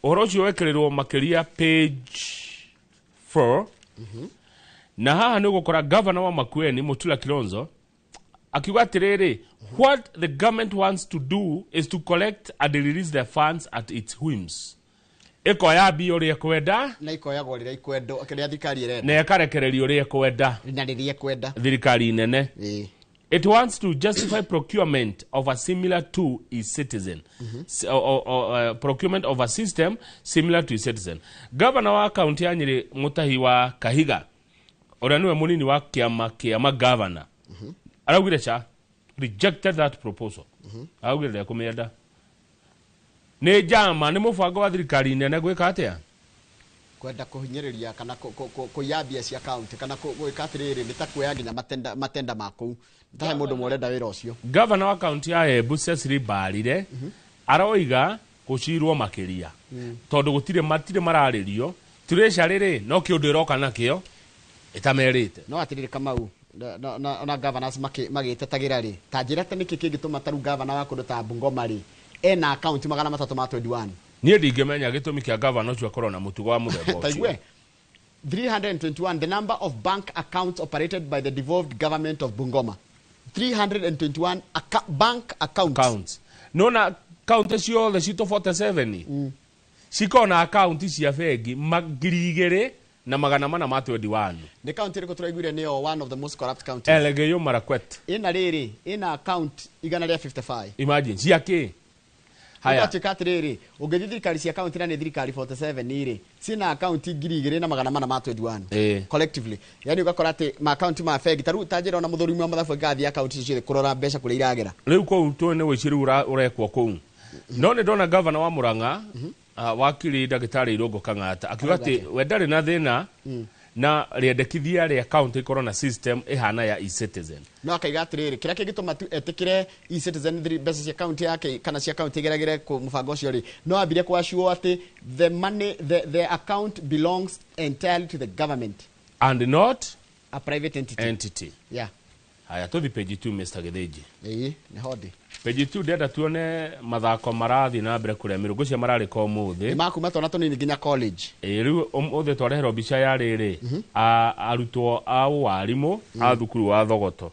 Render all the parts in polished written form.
Ũhoro ũcio wekĩrĩrwo makĩria page 4. Na haha nĩ ũgũkora gavana wa Makueni Mutula Kilonzo akiuga atĩrĩrĩ, "What the government wants to do is to collect and release the funds at its whims." Ĩkoya mbia ũrĩa ĩkwenda. Na ikoyagwo rĩrĩa ikwendwo, rĩrĩa thirikari ĩrenda. Na ĩkarekererio ũrĩa ĩkwenda. Na rĩrĩa ĩkwenda. Thirikari nene. It wants to justify procurement of a similar to e-citizen. Procurement of a system similar to e-citizen. Governor wa kaunti ya Nyeri Mutahi wa Kahiga, ũrĩa nĩwe mũnini wa kĩama kĩa magavana, araugire ca rejected that proposal. Araugire ndekũmĩenda. Nĩ njama, nĩ mũbango wa thirikari nene gwĩka atĩa? Kwenda kũhinyĩrĩria kana kũiya mbia cia kaunti kana gwĩka atĩrĩrĩ, nĩ ta kuoya nginya matenda ma kũu, nĩ ta he mũndũ ũmwe ũrenda wĩra ũcio. Gavana wa kaunti ya Embu Cecily Mbarire aroiga gũcirwo makĩria tondũ gũtirĩ matirĩ mararĩrio treasury rĩ, no kĩũndũ ĩroka nakĩo ĩtamerĩte. No atĩrĩrĩ, Kamau, ona governors magĩtetagĩra rĩ, ta njĩra ta nĩkĩ kĩngĩtũma ta rĩu gavana wa kũndũ ta Bungoma rĩ, ena akaunti 321? Niĩ ndingĩmenya gĩtũmi kĩa gavana ũcio akorwo na mũtugo wa mũthemba ũcio. Taigue 321, the number of bank accounts operated by the devolved government of Bungoma, 321 bank accounts. Accounts, nona kaunti ciothe citũ 47 cikorwo na akaunti cia bengi 2421. Nĩ kaunti ĩrĩkũ tũraiguire nĩyo one of the most corrupt counties? Elgeyo Marakwet. Ĩna rĩrĩ, ĩna account 155. Imagine, cia kĩ? Haya. Ũgatuĩka atĩrĩrĩ, ũngĩthiĩ thirikari cia kaunti, na nĩ thirikari 47 rĩ, ciĩna akaunti 2421 collectively. Yani ũgakora atĩ maakaunti ma bengi ta rĩu, ta njĩra ona mũthũrimi wa mathabu angĩgathiĩ akaunti icio ciothe kũrora mbeca kũrĩa iragera. Rĩu kũu tũĩ nĩ wĩici rĩu ũrekwo kũu. No nĩ ndona gavana wa Murang'a, wakiri ndagĩtarĩ Irũngũ Kang'ata, akiuga atĩ we ndarĩ na thĩna na rĩendekithia rĩa kaunti ikorwo na system ĩhana ya eCitizen. No akaiga atĩrĩrĩ, kĩrĩa kĩngĩtũma tu etĩkĩre eCitizen, mbeca cia kaunti yake kana cia kaunti igeragĩre mũbango ũcio rĩ, no ambire kwacuo atĩ the money, the account belongs entirely to the government and not a private entity. Entity. Haya, tũthi page 2, Mr. Gĩthĩnji. Ĩĩ, nĩ hodi. Page 2, ndĩrenda tuone mathako marathiĩ na mbere kũrĩa mĩrũ ngũcia mararĩka ũmũthĩ. Nĩ makuma twana tũnini nginya college. Ĩĩ, rĩu ũmũthĩ twareherwo mbica ya rĩrĩ, arutwo a warimũ a thukuru wa Thogoto,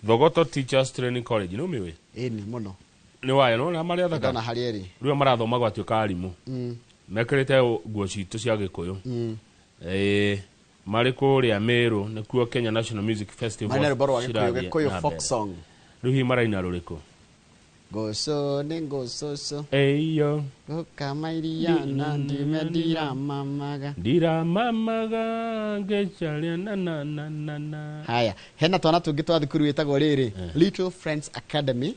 Thogoto Teachers Training College, nĩ ũmĩũĩ? Ĩni, mũno. Nĩ wayo nona marĩa thaka. Ndona harĩa ĩrĩ. Rĩu marathoma gwatuĩka arimũ, mekĩrĩte nguo citũ cia Gĩkũyũ. Ĩĩ, marĩ kũrĩa Meru nĩkuo Kenya National Music Festival Marĩ na rwĩmbo rwa Gĩkũyũ, cirathiĩ Gĩkũyũ na folk mbere. song. Rĩu hihi maraina rũrĩkũ? Ngũcũ nĩ ngũcũcũ. Eyo. Gũkama iria na ndime ndiramamaga. Ndiramamaga ngĩcaria na na na na na. Haya, hena twana tũngĩ twa thukuru ĩtagwo rĩrĩ Little Friends Academy,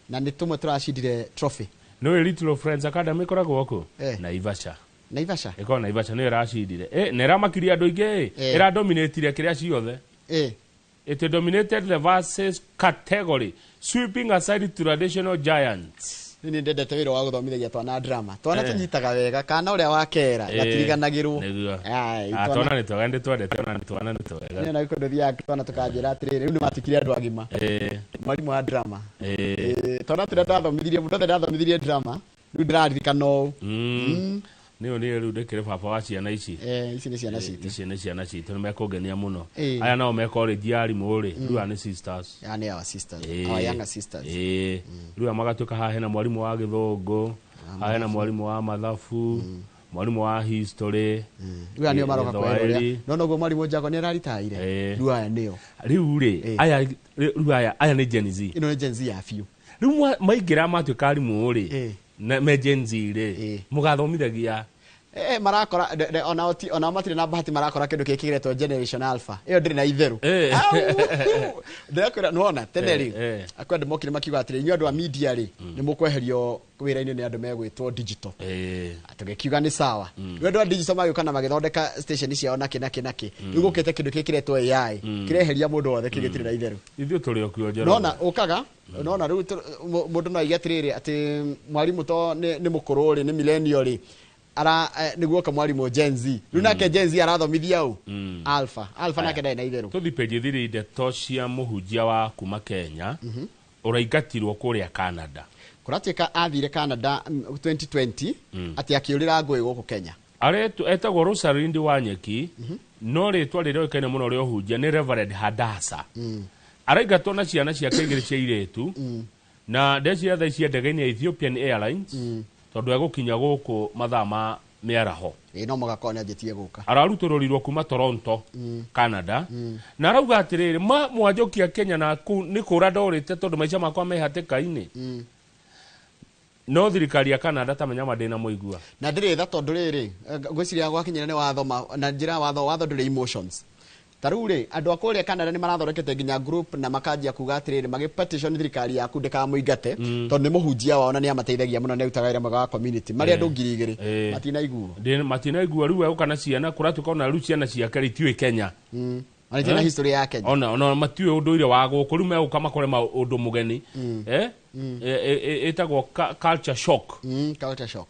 na nĩ tũmwe tũracindire trophy. Nĩũĩ Little Friends Academy ĩkoragwo kũ? Eh. Naivasha. Naivasha. Ĩkoragwo Naivasha, nĩyo ĩracindire. Na ĩramakirie andũ aingĩ ĩ. Ĩradominatire kĩrĩa ciothe. It dominated the versus category, sweeping aside traditional giants. Nĩ ndendete wĩra wa gũthomithagia twana drama. Twana tũnyitaga wega kana ũrĩa wa kera gatiriganagĩrwo. Nĩguo. Ai, Ah, twana nĩ twega, nĩ twendete ona nĩ twana nĩ twega. Nĩ na kũndũ thiaga twana tũkanjĩra atĩrĩrĩ, rĩu nĩ matuĩkire andũ agima. Mwarimũ wa drama. Twana tũrĩa ndathomithirie, mũndũ othe ndathomithirie drama, rĩu ndĩraririkana ũũ. Nĩyo nĩ rĩu ndĩkĩrĩ baba wa ciana ici. Eh, ici nĩ ciana citũ. Ici nĩ ciana citũ, nĩ mekũngenia mũno. Eh. Aya nao me college ya arimũ rĩ, rĩu aya nĩ sisters. Ya, nĩ our sisters, our younger sisters. Rĩu aya magatuĩka haha hena mwarimũ wa Gĩthũngũ, haha hena mwarimũ wa mathabu, mwarimũ wa history. Rĩu aya nĩo maroka kwĩrwo ũrĩa Gĩthwaĩri. no noguo mwarimũ Njago nĩ araritaire. Rĩu aya nĩo. Rĩu rĩ, aya rĩu aya nĩ Gen Z. Ĩno nĩ Gen Z ya biũ. Rĩu maingĩra matuĩka arimũ rĩ, na me Gen Z rĩ, mũgathomithagia? Eh, marakora onao onao matirĩ na bahati, marakora kĩndũ kĩngĩ kĩretwo Generation Alpha, ĩyo ndĩrĩ na itherũ. Au! Ndĩrakwĩra, nĩwona tene rĩ, kwĩ andũ mokire makiuga atĩrĩ, inyuĩ andũ a media rĩ, nĩ mũkweherio wĩra-inĩ nĩ andũ megwĩtwo digital. Tũgĩkiuga nĩ sawa. Rĩu andũ a digital magĩũka na magĩthondeka station ciao nakĩ nakĩ nakĩ. Rĩu gũkĩte kĩndũ kĩngĩ kĩretwo AI, kĩreheria mũndũ wothe, kĩgĩtirĩ na itherũ. Ithuĩ tũrĩ o kuo, Njoroge. Nona ũkaga nona rĩu mũndũ no aige atĩrĩrĩ, atĩ mwarimũ to nĩ mũkũrũ rĩ, nĩ millennial rĩ, ara nĩguoka mwarimũ Gen Z. Rĩu nake Gen Z arathomithia ũ? Alpha. Alpha nake ndarĩ na itherũ. Tũthi page 3, ndeto cia mũhunjia wa kuma Kenya ũraingatirwo kũrĩa Canada. Kũratuĩka athire Canada 2020 atĩ akĩũrĩra ngũĩ gũkũ Kenya. Aretwo etagwo Rosalind Wanyeki, no rĩtwa rĩrĩa rĩoĩkaine mũno rĩa ũhunjia nĩ Reverend Hadasa. Araingatwo na ciana ciake igĩrĩ cia irĩtu, na ndeciria thaa ici ndege-inĩ ya Ethiopian Airlines, tondũ egũkinya gũkũ mathaa ma mĩaraho. Ĩ no mũgakorwo nĩ anjĩtie gũka. Ararutũrũrirwo kuma Toronto, Canada, na arauga atĩrĩrĩ, ma mwanjokia Kenya na kũu nĩ kũra ndorĩte tondũ maica makwa me hatĩka-inĩ. No thirikari ya Canada tamenya ma ndĩna mũigua. Na ndĩrĩ tha tondũ rĩrĩ, ngwĩciria gwakinyĩra nĩ watho na njĩra ya watho, watho ndũrĩ emotions. Ta rĩu rĩ, andũ a kũrĩa Canada nĩ marathondekete nginya group na makanjia kuga atĩrĩrĩ, magĩ petition thirikari yaku ndĩkamũingate, tondũ nĩ mũhunjia wao na nĩ amateithagia mũno, nĩ arutaga wĩra mwega wa community. Marĩ andũ 2000 matinaiguo. Matinaiguo rĩu egũka na ciana, kũratuĩka ona rĩu ciana ciake rĩ itiũĩ Kenya. Ona itirĩ na history ya Kenya. Ona matiũĩ ũndũire wa gũkũ, rĩu megũka makore ũndũ mũgeni. Ĩtagwo culture shock. Culture shock.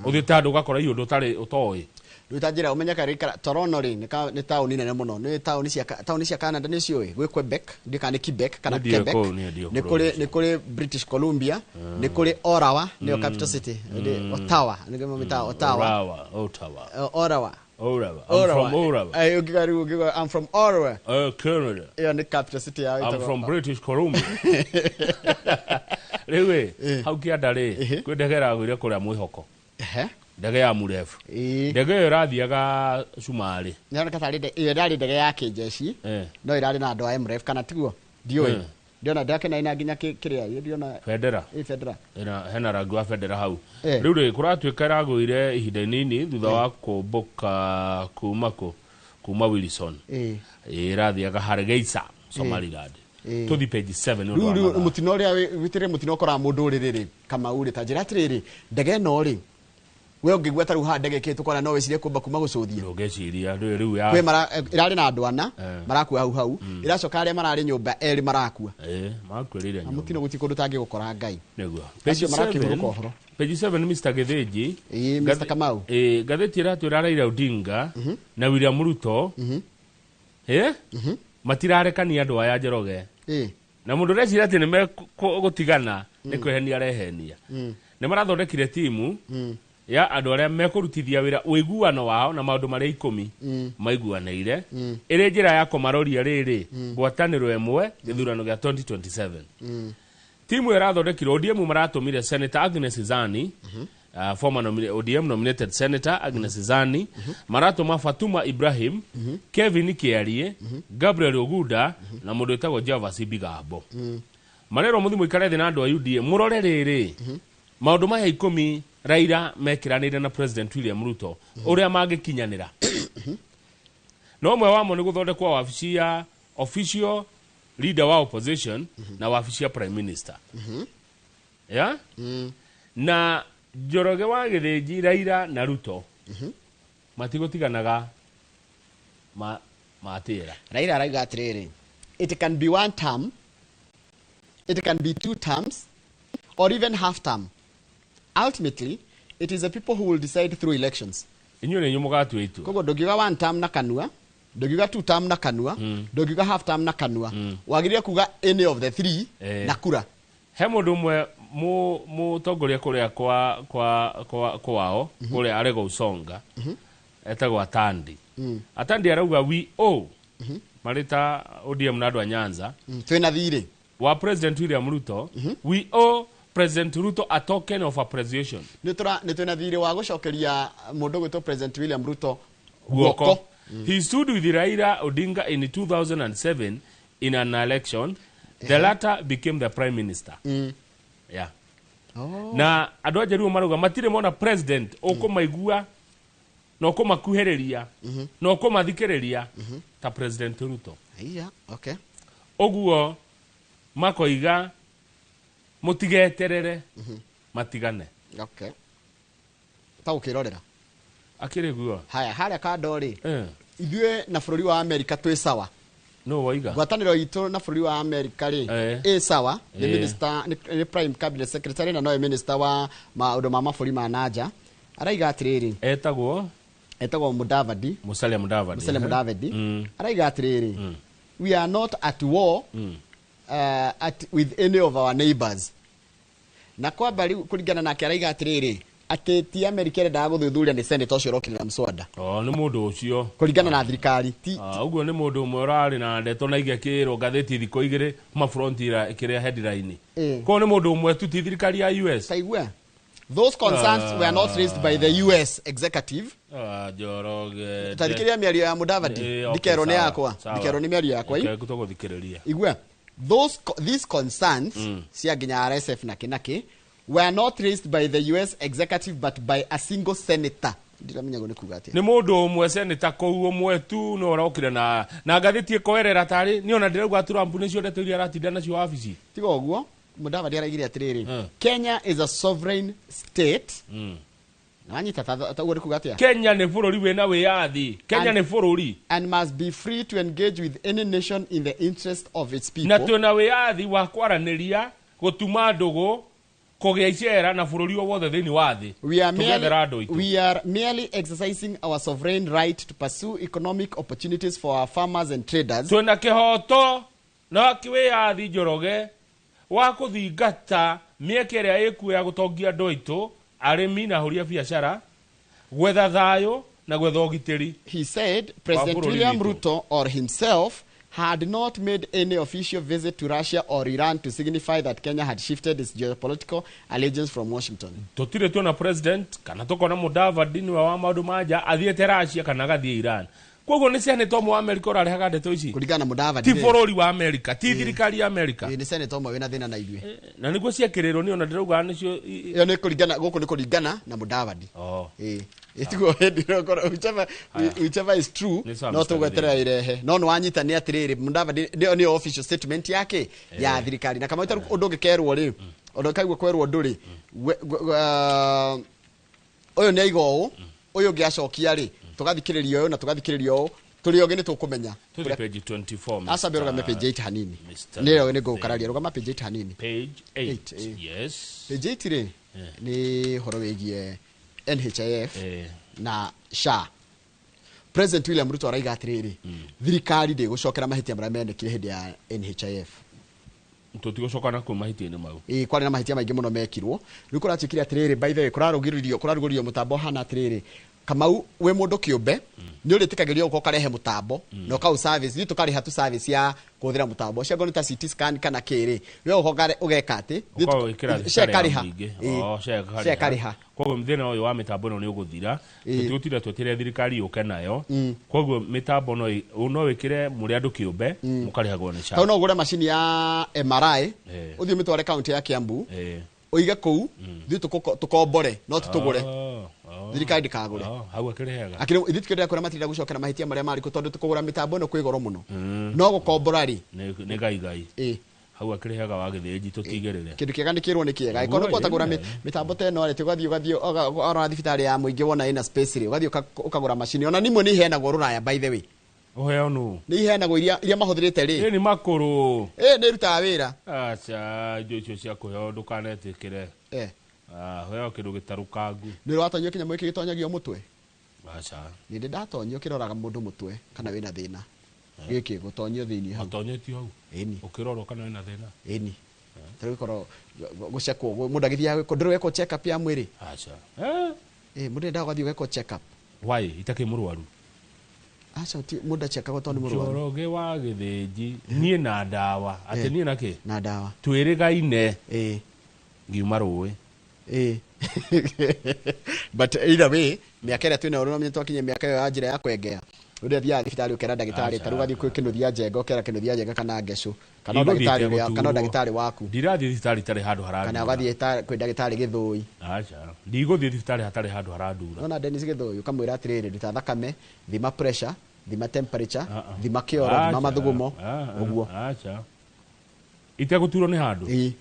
Ũthiĩte handũ ũgakora iũndũ ũtarĩ ũtoĩ. Rĩu ta njĩra ũmenye karĩ Toronto rĩ, nĩ taũni nene mũno. Nĩ taũni cia Canada nĩ ciũĩ, gwĩ Quebec, ndiũĩ kana nĩ Quebec kana Nĩ ndiũĩ Quebec. kũu, nĩ ndiũĩ Nĩ bũrũri ũcio. kũrĩ British Columbia, nĩ kũrĩ Ottawa, nĩyo capital city. Nĩ Ottawa, nĩ kĩo mĩtawa Ottawa. Ottawa, Ottawa. Ottawa. Ottawa. I'm Ottawa. from Ottawa. Ay, ũngiuga rĩu, ũngiuga, I'm from Ottawa. Canada. Ĩyo nĩ capital city ya I'm ĩtagwo from British Columbia. Rĩu ĩ, hau kĩanda rĩ, kwĩ ndege ĩragũire kũrĩa mwĩhoko. Ndege ya Murefu. Ndege ĩyo ĩrathiaga Cumarĩ. Nĩroneka tarĩ ĩyo ĩrarĩ ndege ya kĩnjeshi, no ĩrarĩ na andũ a MRF kana tiguo? Ndiũĩ. Ndiona ndakena ina nginya kĩrĩa, ĩ, ndiona Bendera. Ĩ, bendera. Ĩna, hena rangi wa bendera hau. Rĩu rĩ, kũratuĩka ĩragũire ihinda inini thutha wa kũmbũka kuma kũ? Kuma Wilson. Ĩ, ĩrathiaga Hargeisa, Somaliland. Tũthiĩ page 7 nĩ ũndũ Rĩu, wa rĩu, mathaa. mũtino ũrĩa wĩtĩrĩre mũtino ũkoraga mũndũ ũrĩrĩ rĩ, Kamau rĩ, ta njĩra atĩrĩrĩ, ndege ĩno rĩ, we ũngĩigua ta rĩu haha ndege ĩkĩhĩtũka ona no wĩcirie kũmba kuma gũcũthia. Ndũngĩciria, rĩu, rĩu ya Kwĩ mara, ĩrarĩ na andũ ana, marakua hau hau. Ĩracoka arĩa mararĩ nyũmba erĩ marakua. Makuĩrĩire Na nyũmba. mũtino gũtirĩ kũndũ ũtangĩgũkora Ngai. Nĩguo. Acio Page marakĩhurũka 7, ũhoro. Page 7, Mr. Gĩthĩnji. Mr. Kamau. Ngathĩti ĩratwĩra Raila Odinga na William Ruto. Matirarekania andũ aya Njoroge. Na mũndũ ũreciria atĩ nĩ megũtigana, nĩ kwĩhenia arehenia. Nĩ marathondekire timu ya andũ arĩa mekũrutithia wĩra ũiguano wao na maũndũ marĩa 10 maiguanĩire. Ĩrĩ njĩra ya kũmaroria rĩrĩ, ngwatanĩro ĩmwe gĩthurano gĩa 2027. Timu ĩrathondekirwo ODM maratũmire Senator Agnes Zani, former ODM nominated Senator Agnes Zani, maratũma Fatuma Ibrahim, Kevin Kiarie, Gabriel Oguda na mũndũ wĩtagwo Javas Bigambo. Marerwo mũthiĩ mũikare thĩ na andũ a UDA mũrore rĩrĩ, maũndũ maya 10 Raila mekĩranĩire na President William Ruto ũrĩa mangĩkinyanĩra. No ũmwe wamo nĩ gũthondekwo wabici ya official leader wa opposition na wabici ya prime minister. Ya? Na Njoroge wa Gĩthĩnji, Raila na Ruto matigũtiganaga matĩra. Raila arauga atĩrĩrĩ, it can be one term, it can be two terms, or even half term. Ultimately, it is the people who will decide through elections. Inyuĩ nĩ inyuĩ mũgatua itua. Koguo ndũngiuga one term na kanua, ndũngiuga two term na kanua, ndũngiuga half term na kanua. Wagĩrĩire kuga any of the three na kura. He mũndũ ũmwe mũtongoria kũrĩa kwao, kũrĩa Arego Usonga, etagwo Atandi. Atandi arauga we owe, marĩ ta ODM na andũ a Nyanza. Twĩna thirĩ. Wa President William Ruto, we owe President Ruto a token of appreciation. Nĩ twĩna thirĩ wa gũcokeria mũndũ ũgwĩtwo President William Ruto guoko. guoko. He stood with Raila Odinga in 2007 in an election. The latter became the prime minister. Yeah. Na andũ a Jaluo marauga matirĩ mona president ũkũmaigua na ũkũmakuhĩrĩria na ũkũmathikĩrĩria ta President Ruto. Iya, okay. Ũguo makoiga mũtigeterere matigane. Okay. Ta ũkĩrorera. Akĩrĩ guo. Haya, harĩa kando rĩ. Ithuĩ na bũrũri wa Amerika twĩ sawa. No waiga. Ngwatanĩro itũ na bũrũri wa Amerika rĩ, ĩ sawa, nĩ minister, nĩ prime cabinet secretary na nowe minister wa maũndũ ma mabũrũri ma nanja. Araiga atĩrĩrĩ. Etagwo? Etagwo Mudavadi. Musalia Mudavadi. Musalia Mudavadi. Araiga atĩrĩrĩ. We are not at war, with any of our neighbors. Na kwamba rĩu kũringana nake araiga atĩrĩrĩ, atĩ ti Amerika ĩrendaga gũthuthuria, nĩ senator ũcio ũrokire na mswada. O nĩ mũndũ ũcio. Kũringana na thirikari ti. Ah, ũguo nĩ mũndũ ũmwe ũrarĩ na ndeto na igekĩrwo ngathĩti thikũ igĩrĩ kuma frontier ĩkĩrĩa headline. Koguo nĩ mũndũ ũmwe tu, ti thirikari ya US. Taigua, those concerns were not raised by the US executive. Ah, Njoroge. Tathikĩrĩria mĩario ya Mudavadi. Okay, Ndikerwo nĩ sawa, yakwa. sawa. Ndikerwo nĩ mĩario yakwa. Reke tũgũthikĩrĩria. Igua, these concerns cia nginya RSF na kĩ were not raised by the US executive but by a single senator. Ndiramenya guo nĩ kuga atĩa. Nĩ mũndũ ũmwe, seneta kũu ũmwe tu nĩ ũrokire na ngathĩti ĩkoerera tarĩ niĩ ona ndĩrauga Trump nĩcio ndeto iria aratinda nacio wabici. Tiga ũguo, Mudavadi araigire atĩrĩrĩ, Kenya is a sovereign state. Nanyita ta ũguo nĩ kuga atĩa? Kenya nĩ bũrũri wĩna wĩyathi. Kenya nĩ bũrũri. And must be free to engage with any nation in the interest of its people. Na twĩna wĩyathi wa kwaranĩria, gũtuma ndũgũ, kũgĩa icera na bũrũri o wothe thĩinĩ wa thĩ. We are Tũgethera merely, andũ aitũ. we are merely exercising our sovereign right to pursue economic opportunities for our farmers and traders. Twĩna kĩhoto na wĩyathi, Njoroge, wa kũthingata mĩeke ĩrĩa ĩkuo ya gũtongia andũ aitũ, arĩmi na ahũri a biacara, gwetha thayũ na gwetha ũgitĩri. He said President bũrũri William witũ. Ruto or himself had not made any official visit to Russia or Iran to signify that Kenya had shifted its geopolitical allegiance from Washington. Tũtirĩ tuona president kana tũkona Mudavadi nĩwe wa maũndũ ma nja athiĩte Russia kana agathiĩ Iran. Koguo nĩ senator ũmwe wa Amerika ũrarehaga ndeto ici. Kũringana na Mudavadi Ti rĩ, bũrũri wa Amerika, ti thirikari ya Amerika. Nĩ senator ũmwe wĩna thĩna na ithuĩ. Na nĩguo ciekĩrĩrwo, niĩ ona ndĩrauga nĩcio Ĩyo nĩ kũringana, gũkũ nĩ kũringana na Mudavadi. Oh. Ĩĩ. Ĩtiguo hĩndĩ ĩyo whichever is true. Nĩ sawa, No Mr. tũgweterera irehe, no nĩ wanyita nĩ atĩrĩrĩ, Mudavadi nĩyo official statement yake ya thirikari. Na Kamau, ũndũ ũngĩkerwo rĩ, ũndũ ũkaigua kwerwo ũndũ rĩ, ũyũ nĩ aiga ũũ, ũyũ ũngĩ acokia rĩ, tũgathikĩrĩria ũyũ na tũgathikĩrĩria ũũ, tũrĩ ogĩ nĩ tũkũmenya. Tũthiĩ page 24. Aca, mbe rũgame page 8 hanini. Mr. Nĩ nĩ ngũgũkararia, rũgama page 8 hanini. Page 8. Eight, Yes. Page 8 rĩ, nĩ ũhoro wĩgiĩ NHIF na SHA. President William Ruto araiga atĩrĩrĩ, thirikari ndĩgũcokera mahĩtia marĩa menekire hĩndĩ ya NHIF. Tũtigũcoka na kũu mahĩtia-inĩ mau. Ĩĩ, kwarĩ na mahĩtia maingĩ mũno mekirwo. Rĩu kũratuĩkire atĩrĩrĩ, by the way, kũrarugũririo mũtambo hana atĩrĩrĩ, Kamau, wĩ mũndũ kĩũmbe nĩ ũrĩtĩkagĩrio gũka ũkarehe mũtambo na ũkaũ service, ithuĩ tũkarĩha tu service ya kũhũthĩra mũtambo ũcio, angorwo nĩ ta CT scan kana kĩrĩ, we ũka ũgeka atĩ Ũkorwo wĩkĩra SHA thibitarĩ ya ĩkarĩha. mũingĩ. Ĩĩ, Oh, SHA ĩkarĩha. SHA ĩkarĩha. Koguo thĩna ũyũ wa mĩtambo ĩno nĩ ũgũthira. Tũtigũtinda twetereire thirikari yũke nayo. Koguo mĩtambo no ĩkĩre mũrĩ andũ kĩũmbe, mũkarĩhagwo nĩ SHA. Tondũ no ũgũre macini ya MRI, ũthiĩ ũmĩtware kaunti ya Kiambu, ũige kũu, ithuĩ tũkombore, no tũtũgũre. Oh. Thirikari ndĩkagũre. Oh, hau akĩrĩ hega. Akĩrĩ ithuĩ tikĩendaga kwĩra matirenda gũcokera mahĩtia marĩa marĩ kuo, tondũ tũkũgũra mĩtambo ĩno kwĩ goro mũno, no gũkombora rĩ. Nĩ gaigai. Hau akĩrĩ hega wa gĩthĩnji, tũtigĩrĩre. Kĩndũ kĩega nĩ kĩrwo nĩ kĩega. Angĩkorwo nĩ kũhota kũgũra mĩtambo ta ĩno rĩ, ũgathiĩ ũrora thibitarĩ ya mũingĩ wona ĩna space rĩ, ũgathiĩ ũkagũra macini. Ona nimwe nĩ iheanagwo rũraya, by the way. Ũheo nũ? Nĩ iheanagwo iria mahũthĩrĩte rĩ. Ĩ nĩ makũrũ. Ĩ, nĩ irutaga wĩra. Aca, indo icio cia kũheo ndũkanetĩkĩre. Ah, ũheo kĩndũ gĩtarũkangu. Nĩ ũrĩ watonyio kĩnyamũ gĩkĩ gĩtonyagio mũtwe? Aca. Nĩ ndĩ ndatonyio, kĩroraga mũndũ mũtwe kana wĩna thĩna, gĩkĩ gũtonyio thĩinĩ hau. Atonyetio hau? Ĩni. Ũkĩrorwo kana wĩna thĩna? Ĩni, tarĩu gĩkorwo gũcekwo, mũndũ agĩthiaga gwĩkwo, ndũrĩ wekwo check up ya mwĩrĩ? Aca. Ĩ, mũndũ endaga ũgathiĩ ũgekwo check up. Why itakĩ mũrwaru? Aca, mũndũ achekagwo tondũ nĩ mũrwaru. Njoroge wa Gĩthĩnji, niĩ na ndawa atĩ niĩ na kĩ? Na ndawa. Twĩrĩgaine. Ngiuma rũĩ. But either way, mĩaka ĩrĩa twĩnayo, ũrĩa twakinyia mĩaka ĩyo ya njĩra ya kwengea, ũrĩa thiaga thibitarĩ ũkera ndagĩtarĩ, Aca. ta rĩu ũgathiĩ kwĩ Kĩnuthia Njenga, ũkera Kĩnuthia Njenga kana Ngecũ kana o Ndigũthiĩte ndagĩtarĩ ũrĩa kana o gũturwo. ndagĩtarĩ waku. Ndirathiĩ thibitarĩ itarĩ handũ kana harandura. ũgathiĩ kwĩ ndagĩtarĩ Gĩthũi. Aca, ndigũthiĩ thibitarĩ hatarĩ handũ harandura. Nona Dennis Gĩthũi, ũkamwĩra atĩrĩrĩ, ruta thakame, thima pressure, thima temperature, Ah, ah. thima kĩoro, thima Aca, mathugumo. ah, ah, Ũguo. Aca, itegũturwo nĩ handũ.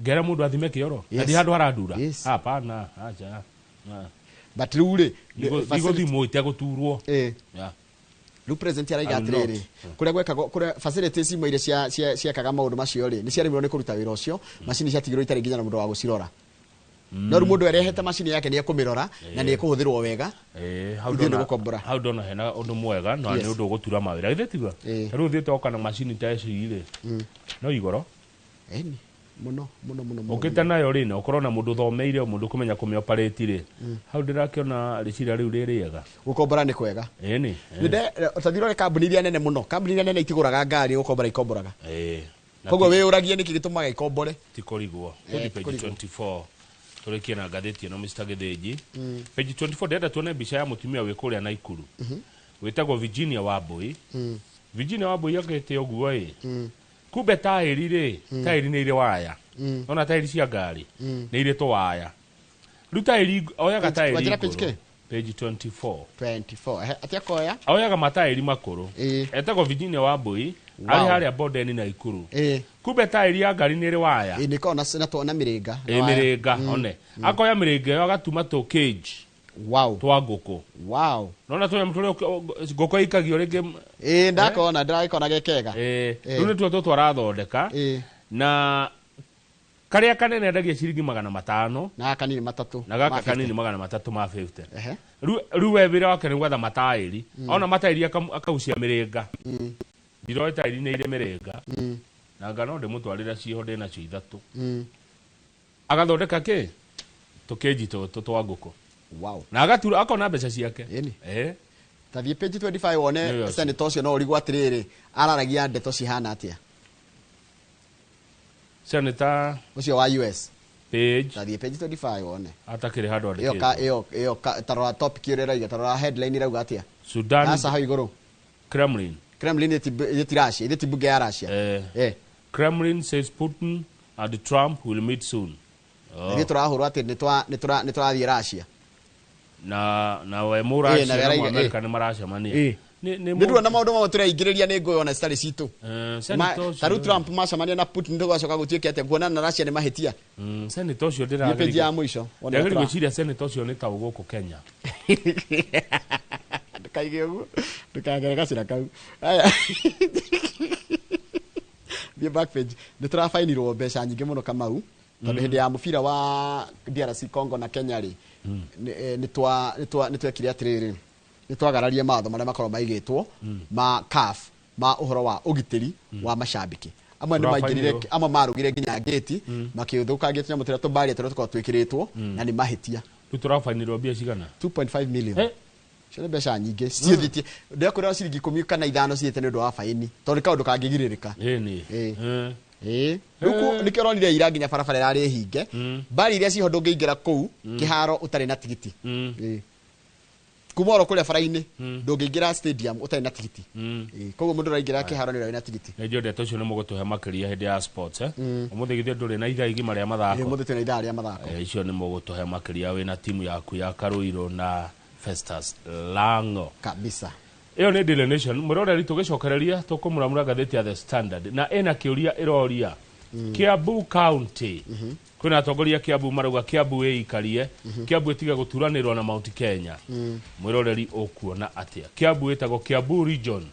Ngera mũndũ athime kĩoro na ndi handũ harandura? Hapana, aca. Ah. But rĩu rĩ, Ndigũthimwo itegũturwo. Yeah. Rĩu president araiga I will not. atĩrĩrĩ, kũrĩa gwekagwo, kũrĩa facilities imwe iria ciekaga maũndũ macio rĩ, nĩ ciaremirwo nĩ kũruta wĩra ũcio, macini ciatigirwo itarĩ nginya na mũndũ wa gũcirora. No rĩu mũndũ arehete macini yake nĩ ekũmĩrora na nĩ ĩkũhũthĩrwo wega. Hau Ithuĩ nĩ ndona gũkombora. Hau ndona hena ũndũ mwega na nĩ ũndũ ũgũtura mawĩra, githĩ tiguo? Rĩu ũthiĩte oka na macini ta ici rĩ, no igoro. Ĩni. Mũno mũno mũno mũno. Ũkĩte nayo rĩ, na ũkorwo na mũndũ ũthomeire, mũndũ kũmenya kũmĩoperate rĩ, hau ndĩrakĩona rĩciria rĩu rĩ rĩega. Gũkombora nĩ kwega. Ĩni. Nĩnde ũrore kambuni iria nene mũno, kambuni iria nene itigũraga ngari, gũkombora ikomboraga. Ĩĩ. Koguo wĩyũragie nĩkĩ gĩtũmaga ikombore. Ti kũrigwo. Eh, Tũthiĩ ti page kũrigwo. 24 tũrĩkie na ngathĩti ĩno, Mr. Gĩthĩnji. Page 24 ndĩrenda tuone mbica ya mũtumia wĩ kũrĩa Naikuru wĩtagwo Virginia Wambui. Virginia Wambui akĩte ũguo ĩ, kumbe taĩri rĩ, taĩri nĩ irĩ waya. Ona taĩri cia ngari nĩ irĩ tũwaya. Rĩu taĩri oyaga taĩri Wanjĩra page ngũrũ. kĩ? Page 24. 24. Ehe, atĩ akoya. Oyaga mataĩri makũrũ. Etagwo Virginia Wambui, arĩ harĩa Bondeni Naikuru. Kumbe taĩri ya ngari nĩ ĩrĩ waya. Ĩĩ, nĩkoragwo na mĩrĩnga na Ĩ waya. Mĩrĩnga one akoya mĩrĩnga ĩyo agatuma tũ cage twa ngũkũ. Nona tũnyamũ tũrĩa ngũkũ ĩikagio rĩngĩ. Ĩĩ, ndakona, ndĩragĩkona ge kega. Ĩ, rĩu nĩtuo tũtũ arathondeka, na karĩa kanene endagia ciringi 500. Na gaka kanini matatũ Na gaka ma 50. Kanini 300 ma 50. Rĩu we wĩra wake nĩ gwetha mataĩri. Ona mataĩri akaucia mĩrĩnga. Ndiroĩ taĩri nĩ irĩ mĩrĩnga, na nga no ndĩmũtwarĩre ciĩho, ndĩnacio ithatũ. Agathondeka kĩ tũkĩnji tũtũ twa ngũkũ. Na agatura akona mbeca ciake. Ĩni. Eh. Ta thiĩ page 25 wone. Nĩyo ũcio. Senator ũcio no ũrigwo atĩrĩrĩ, araragia ndeto cihana atĩa. Senator ũcio wa US. Page. Ta thiĩ page 25 wone. Atakĩrĩ handũ Ĩyo ka andĩkĩtwo. Ĩyo ta rora topic ĩrĩa ĩrauga, ta rora headline ĩrauga atĩa. Sudan. Aca, hau igũrũ. Kremlin. Kremlin ĩ ti Russia, ĩ ti mbunge ya Russia. Eh. Eh. Kremlin says Putin and Trump will meet soon. Oh. Ithuĩ tũrahũrwo atĩ nĩ tũrathiĩ Russia. Na we Eh, na mũracia we na araiga, Mũamerika nĩ maracemania. Nĩ Nĩ ndũrona maũndũ mamwe tũreingĩrĩria nĩ ngũĩ ona citarĩ citũ. Eh, senator ũcio. Ta rĩu Trump macemania na Putin, tũgacoka gũtuĩke atĩa kuonana na Russia nĩ mahĩtia? Senator ũcio Thiĩ page ya mũico wone. Ndĩrageria gwĩciria senator ũcio nĩ ta gũkũ Kenya. Ndũkaige ũguo, ndũkagere gacĩra kau. Aya, thiĩ back page. Nĩ tũrabainirwo mbeca nyingĩ mũno, Kamau, tondũ hĩndĩ ya mũbira wa DRC Congo na Kenya rĩ, nĩ twekire atĩrĩrĩ, nĩ twagararie mawatho marĩa makoragwo maigĩtwo ma CAF ma ũhoro wa ũgitĩri wa macambĩki. Amwe nĩ maingĩrire, Tũrabainirwo. amwe marũgire nginya ngĩti, makĩthũkangia tũnyamũ tũrĩa tũmbaria tũrĩa tũkoragwo twĩkĩrĩtwo, na nĩ mahĩtia. Rĩu tũrabainirwo mbia cigana? 2.5 million. Eh. Icio nĩ mbeca nyingĩ ciĩthĩtie, ndĩrakwĩra ciringi 15 ciĩte nĩ ũndũ wa baini, tondũ nĩ kaũndũ kangĩgirĩrĩka. Ĩni. Eh. Eh. Ĩĩ, rĩu nĩkĩo ũronire ira nginya barabara ĩrarĩ hinge, mbari iria ciho ndũngĩingĩra kũu kĩharo ũtarĩ na tigiti. Ĩĩ. Kuma oro kũrĩa bara-inĩ ndũngĩingĩra stadium ũtarĩ na tigiti. Ĩĩ, koguo mũndũ ũraingĩra kĩharo nĩ ũrĩa wĩna tigiti. Nĩ njũĩ ndeto icio nĩ mũgũtũhe makĩria hĩndĩ ya sports, eh? Ũmũthĩ githĩ ndũrĩ na ithaa igima rĩa Ĩĩ, mathako? ũmũthĩ twĩna ithaa rĩa mathako. Eh, icio nĩ mũgũtũhe makĩria wĩna timu yaku ya Karũirũ na Festus Lango. Kabisa. Ĩyo nĩ Daily Nation. Mwĩroreri, tũgĩcokereria tũkũmũramũra ngathĩti ya The Standard, na ĩna kĩũria ĩroria Kiambu County. Kwĩna atongoria Kiambu marauga Kiambu ĩikarie, Kiambu ĩtige gũturanĩrwo na Mount Kenya. Mwĩroreri, ũkuona atĩa? Kiambu ĩtagwo Kiambu Region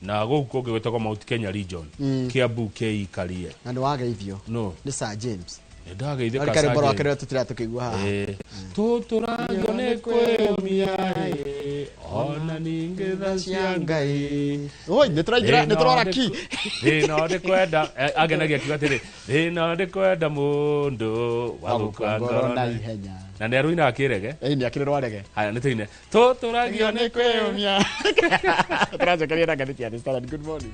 na gũkũ kũngĩ gwĩtagwo Mount Kenya Region. Kiambu kĩikarie. Na nĩ wageithio No. nĩ Sir James. Nĩndageithĩka. Arĩ Sir karwĩmbo rwake James. rũrĩa tũtira tũkĩigua haha. Tũtũragio nĩ kwĩyũmia ĩ, ona ningĩ tha cia Ngai. Oi, nĩ tũraingĩra, nĩ tũrora ki. Thĩna ndĩkwenda agenagia akiuga atĩrĩ, thĩna ndĩkwenda mũndũ wa gũkua ngoro ngoro na ihenya. Na nĩ arũinaga kĩrege. Ĩĩ, nĩ akĩrĩ rwarege. Haya, nĩ tũine tũtũragio nĩ kwĩyũmia. Tũracokeria na ngathĩti ya The Standard. Good morning.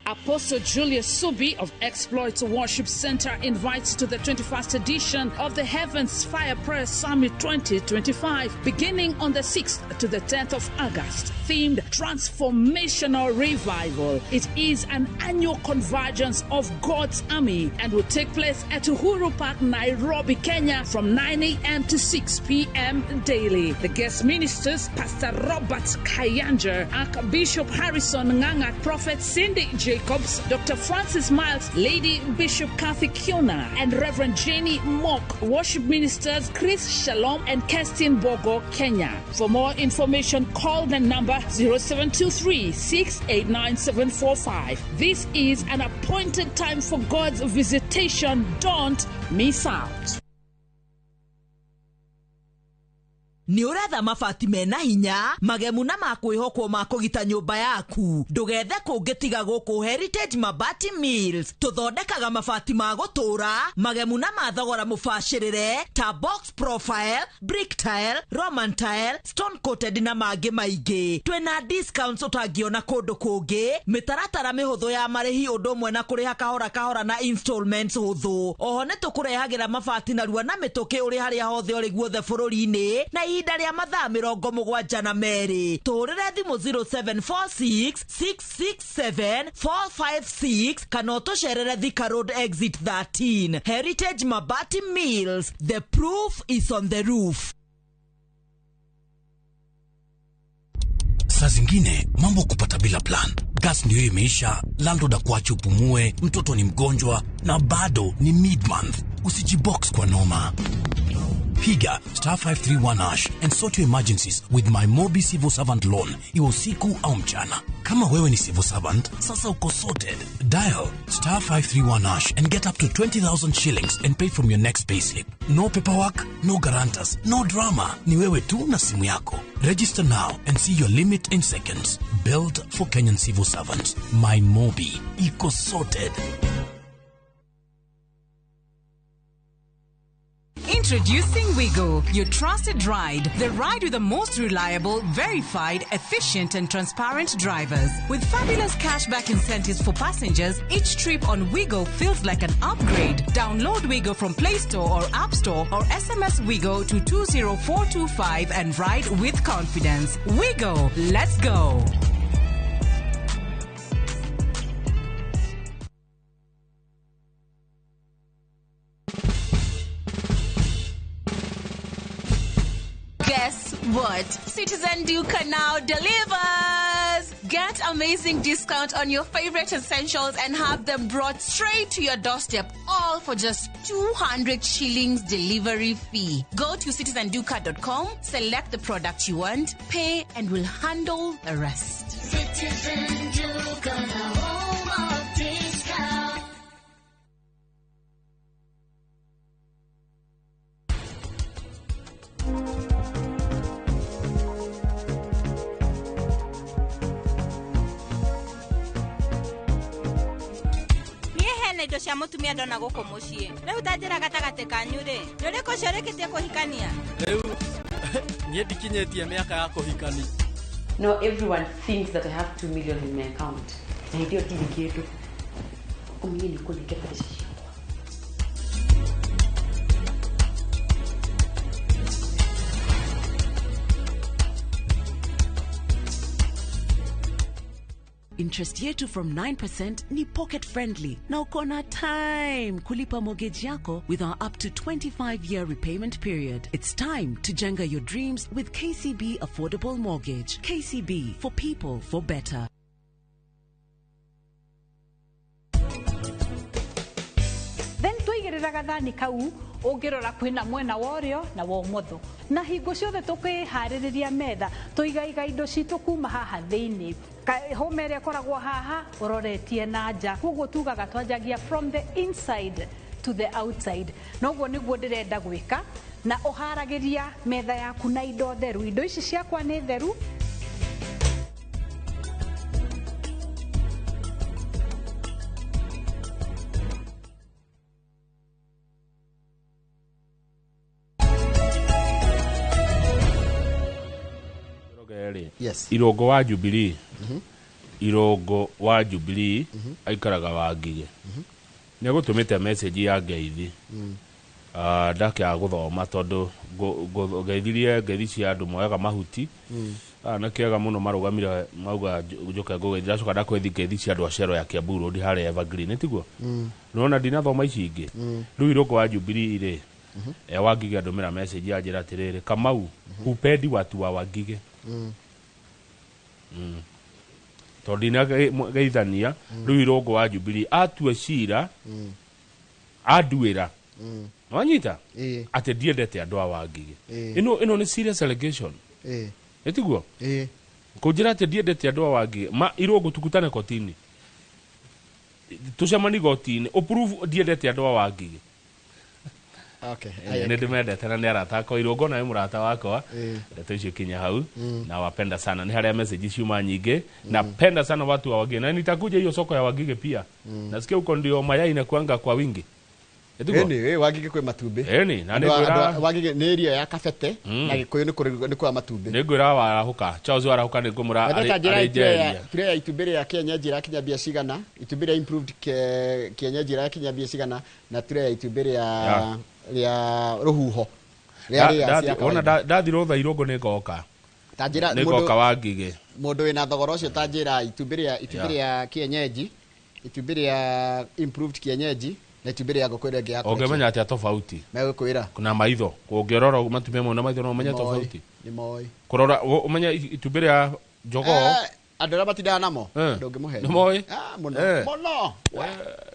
Apostle Julius Subi of Exploits Worship Center invites to the 21st edition of the Heavens Fire Prayer Summit 2025, beginning on the 6th to the 10th of August, themed Transformational Revival. It is an annual convergence of God's army and will take place at Uhuru Park, Nairobi, Kenya, from 9 a.m. to 6 p.m. daily. The guest ministers, Pastor Robert Kayanja, Archbishop Harrison Nganga, Prophet Cindy Jacobs, Dr. Francis Miles, Lady Bishop Kathy Kiona, and Reverend Jenny Mock. Worship ministers Chris Shalom and Kerstin Bogo, Kenya. For more information, call the number 0723 689 745. This is an appointed time for God's visitation. Don't miss out. Nĩ ũretha mabati mena hinya, magemu na ma kwĩhokwo ma kũgita nyũmba yaku? Ndũgethe kũngĩ tiga gũkũ Heritage Mabati Mills. Tũthondekaga mabati ma gũtũũra, magemu na ma thogora mũbacĩrĩre ta box profile, brick tile, roman tile, stone coated na mangĩ maingĩ. Twĩna discounts ũtangĩona kũndũ kũngĩ, mĩtaratara mĩhũthũ ya marĩhi, ũndũ ũmwe na kũrĩha kahora kahora na installments hũthũ. Oho nĩ tũkũrehagĩra mabati narua na mĩtũkĩ ũrĩ harĩa hothe ũrĩ guothe bũrũri-inĩ na ihinda rĩa mathaa 72. Tũhũrĩre thimũ 0746 667 456 kana ũtũcerere Thika Road Exit 13. Heritage Mabati Mills, the proof is on the roof. Saa zingine mambo kupata bila plan. Gas ndio imeisha, landlord akuache upumue, mtoto ni mgonjwa na bado ni mid-month. Usijibox kwa noma. Piga *531# and sort your emergencies with my Mobi Civil Servant Loan, iwe usiku au mchana. Kama wewe ni civil servant, sasa uko sorted. Dial *531# and get up to 20,000 shillings and pay from your next payslip. No paperwork, no guarantors, no drama. Ni wewe tu na simu yako. Register now and see your limit in seconds. Built for Kenyan civil servants. My Mobi. Iko sorted. Introducing Wigo, your trusted ride. The ride with the most reliable, verified, efficient and transparent drivers. With fabulous cashback incentives for passengers, each trip on Wigo feels like an upgrade. Download Wigo from Play Store or App Store or SMS Wigo to 20425 and ride with confidence. Wigo, let's go. Guess what? Citizen Duka now delivers! Get amazing discount on your favorite essentials and have them brought straight to your doorstep, all for just 200 shillings delivery fee. Go to citizenduka.com, select the product you want, pay, and we'll handle the rest. Citizen Duka, the home of discount. Indo cia mutumia ndona gũkũ mũciĩ rĩu ta njĩra gatagatĩ kanyu rĩ, nĩ ũrĩkũ ũcio ũrĩkĩtie kũhikania? Rĩu niĩ ndikinyĩtie mĩaka ya kũhikania. No, everyone thinks that I have 2 million in my account. Na hĩndĩ ĩyo ndirĩ kĩndũ. Ũmenye nĩ ũkũnengera mbeca ciakwa. Interest yetu from 9% ni pocket friendly na uko na time kulipa mortgage yako with our up to 25-year repayment period. It's time to jenga your dreams with KCB Affordable Mortgage. KCB, for people, for better. Then twaigĩrĩra gathani kau ũngĩrora kwĩna mwena wa ũrĩo na wa ũmotho, na hingo ciothe tũkĩharĩrĩria metha tũigaiga indo citũ kuma haha thĩinĩ. Hũma ĩrĩa ĩkoragwo haha ũroretie na nja, koguo tugaga twanjagia from the inside to the outside. Noguo nĩguo ndĩrenda gwĩka, na ũharagĩria metha yaku na indo theru. Indo ici ciakwa nĩ theru. Yes. Irongo wa Jubilee. Irongo wa Jubilee aikaraga Wangige. Nĩ agũtũmĩte message ya ngeithi. Ndakĩaga gũthoma tondũ ngeithirie ngeithi cia andũ moyaga mahuti. Na kĩega mũno marũgamire mauga njoke ngũgeithia, ndacoka ndakwethi ngeithi cia andũ a Cero ya Kiambu Road harĩa Evergreen, nĩ tiguo? Nĩwona ndinathoma ici ingĩ. Rĩu Irongo wa Jubilee rĩ, Wangige andũmĩra message yanjĩra atĩrĩrĩ, Kamau, hupendi watu wa Wangige. Tondũ ndinageithania rĩu Irongo wa Jubilee atue cira anduĩra wanyita atĩ ndiendete andũ a Wangige. Ĩno nĩ serious allegation. Ĩtiguo kũnjĩra atĩ ndiendete andũ a Wangige ma Irongo tukutane kotini, tucemani gotini, ũprove ndiendete andũ a Wangige. Okay. Nĩ ndĩmendete na nĩ arata akwa. Irũngo nawe mũrata wakwa, ndeto icio kinya hau. Nawapenda sana, nĩ harĩa message ciuma nyingĩ. Napenda sana watu wa Wangige na nitakuja hiyo soko ya Wangige pia. Nasikia huko ndio mayai inakuanga kwa wingi. Ĩtiguo? Ĩni, Wangige kwĩ matumbĩ. Ĩni, na Andũ a- nĩ andũ a- ngwĩra Wangige nĩ area ya Kabete na Gĩkũyũ nĩ kũrĩ nĩ kwa matumbĩ. Nĩ ngwĩra warahũka, Charles warahũka, nĩ ngũmũra Wendete njĩra arĩ tray ya njeria. Tray ya itumbĩ rĩa kienyeji ĩrakinya mbia cigana, itumbĩ rĩa improved kienyeji ĩrakinya mbia cigana, na tray ya itumbĩ rĩa rĩa rũhuho rĩa rĩa cia Wona kawaida. ndathi rũtha Irũngũ nĩ ngoka. Ta njĩra Nĩ mũndũ ngoka Wangige. Mũndũ wĩna thogora ũcio, ta njĩra itumbĩ rĩa kienyeji, itumbĩ rĩa improved kienyeji na itumbĩ rĩa ngũkũ ĩrĩa ĩngĩ ya kũrekia. Ũngĩmenya atĩa tofauti? Megũkwĩra. Na maitho, ũngĩrora matumbĩ mamwe na maitho no ũmenye Nĩ moĩ, tofauti. nĩ moĩ. Kũrora ũmenye itumbĩ rĩa jogoo. Andũ arĩa matindaga namo ndũngĩmũhe. Nĩ moĩ? Ah, mũno. Mũno.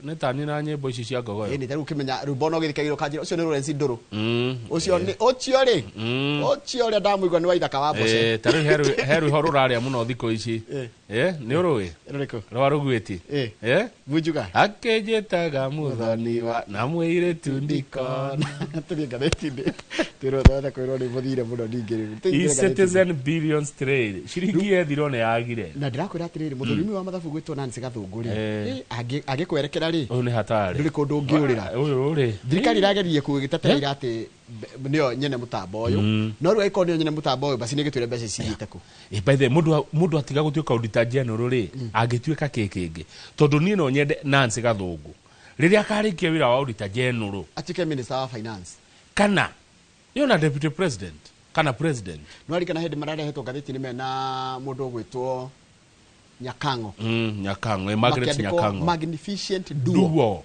Nĩ tani na nyĩmbo ici cia ngogoyo. Ĩni, ta rĩu ũkĩmenya rwĩmbo no gĩthikagĩrwo kanjĩra ũcio nĩ Lawrence Ndũrũ. Ũcio nĩ ũcio rĩ, ũcio ũrĩa ndamũigua nĩ wa ithaka wa Mboce. Ta rĩu he rwĩho rũrarĩa mũno thikũ ici. Nĩ ũrũĩ? Rũrĩkũ? Rwa Rũgwĩti. Munjuga. Akĩnjĩtaga mũthoni wa na mũirĩtu ndikona. Tũthiĩ ngathĩti-inĩ twĩrwo twende kwĩrwo nĩ mũthire mũno ningĩ rĩu. Tũingĩre ngathĩti-inĩ. E-Citizen billions trade, ciringi yethirwo nĩ yagire. Na ndĩrakwĩra atĩrĩrĩ, mũthũrimi wa mathabu gwĩtwo Nancy Gathũngũ rĩ, angĩkwerekera rĩ, Ũyũ nĩ hatarĩ. Ndũrĩ kũndũ ũngĩũrĩra. Ũyũ rĩ, thirikari ĩrageririe kũgĩtetera atĩ nĩyo nyene mũtambo ũyũ, no rĩu angĩkorwo nĩyo nyene mũtambo ũyũ, basi nĩ ĩgĩtwĩre mbeca ici cithiĩte kũ. By the way, mũndũ atiga gũtuĩka auditor general rĩ, angĩtuĩka kĩ kĩngĩ? Tondũ niĩ no nyende Nancy Gathũngũ rĩrĩa akarĩkia wĩra wa auditor general atuĩke minister wa finance kana yona deputy president kana president. No arikana hĩndĩ mararehetwo ngathĩti-inĩ mena mũndũ ũgwĩtwo Nyakang'o. Nyakang'o, Margaret. Makĩandĩkwo Nyakang'o. Magnificent duo. Duo.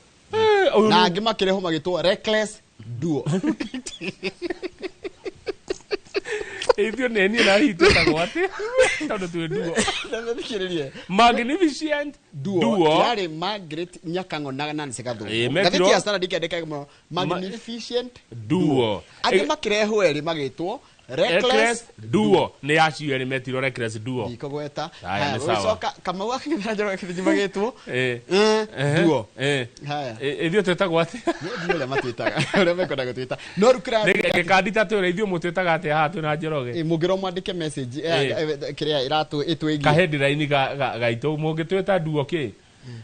Ũyũ Na angĩ makĩrehwo magĩtwo reckless duo. Ithuĩ nĩ niĩ na hihi twĩtagwo atĩ tondũ twĩ duo? Thikĩrĩrie. Magnificent duo, duo. Yarĩ Margaret Nyakang'o na Nancy Gathũngũ. Mekirwo Ngathĩti ya Standard ĩkĩandĩka mũno magnificent duo. Angĩ makĩrehwo erĩ magĩtwo reckless reckless duo. Nĩ acio erĩ metirwo reckless duo. Ndikũgweta. Haya, Haya, nĩ sawa. ũgĩcoka Kamau akĩng'ethera Njoroge Kĩthĩnji magĩtwo duo. Haya. Ithuĩ twĩtagwo atĩa? Niĩ ndiũĩ ũrĩa matwĩtaga, ũrĩa mekwenda gũtwĩta, no rĩu kĩrĩa Gĩkandi ta twĩre ithuĩ mũtwĩtaga atĩa haha twĩna Njoroge? Mũngĩrwo mwandĩke message kĩrĩa ĩratũ ĩtwĩgiĩ. Kaheadline gaitũ mũngĩtwĩta duo kĩ?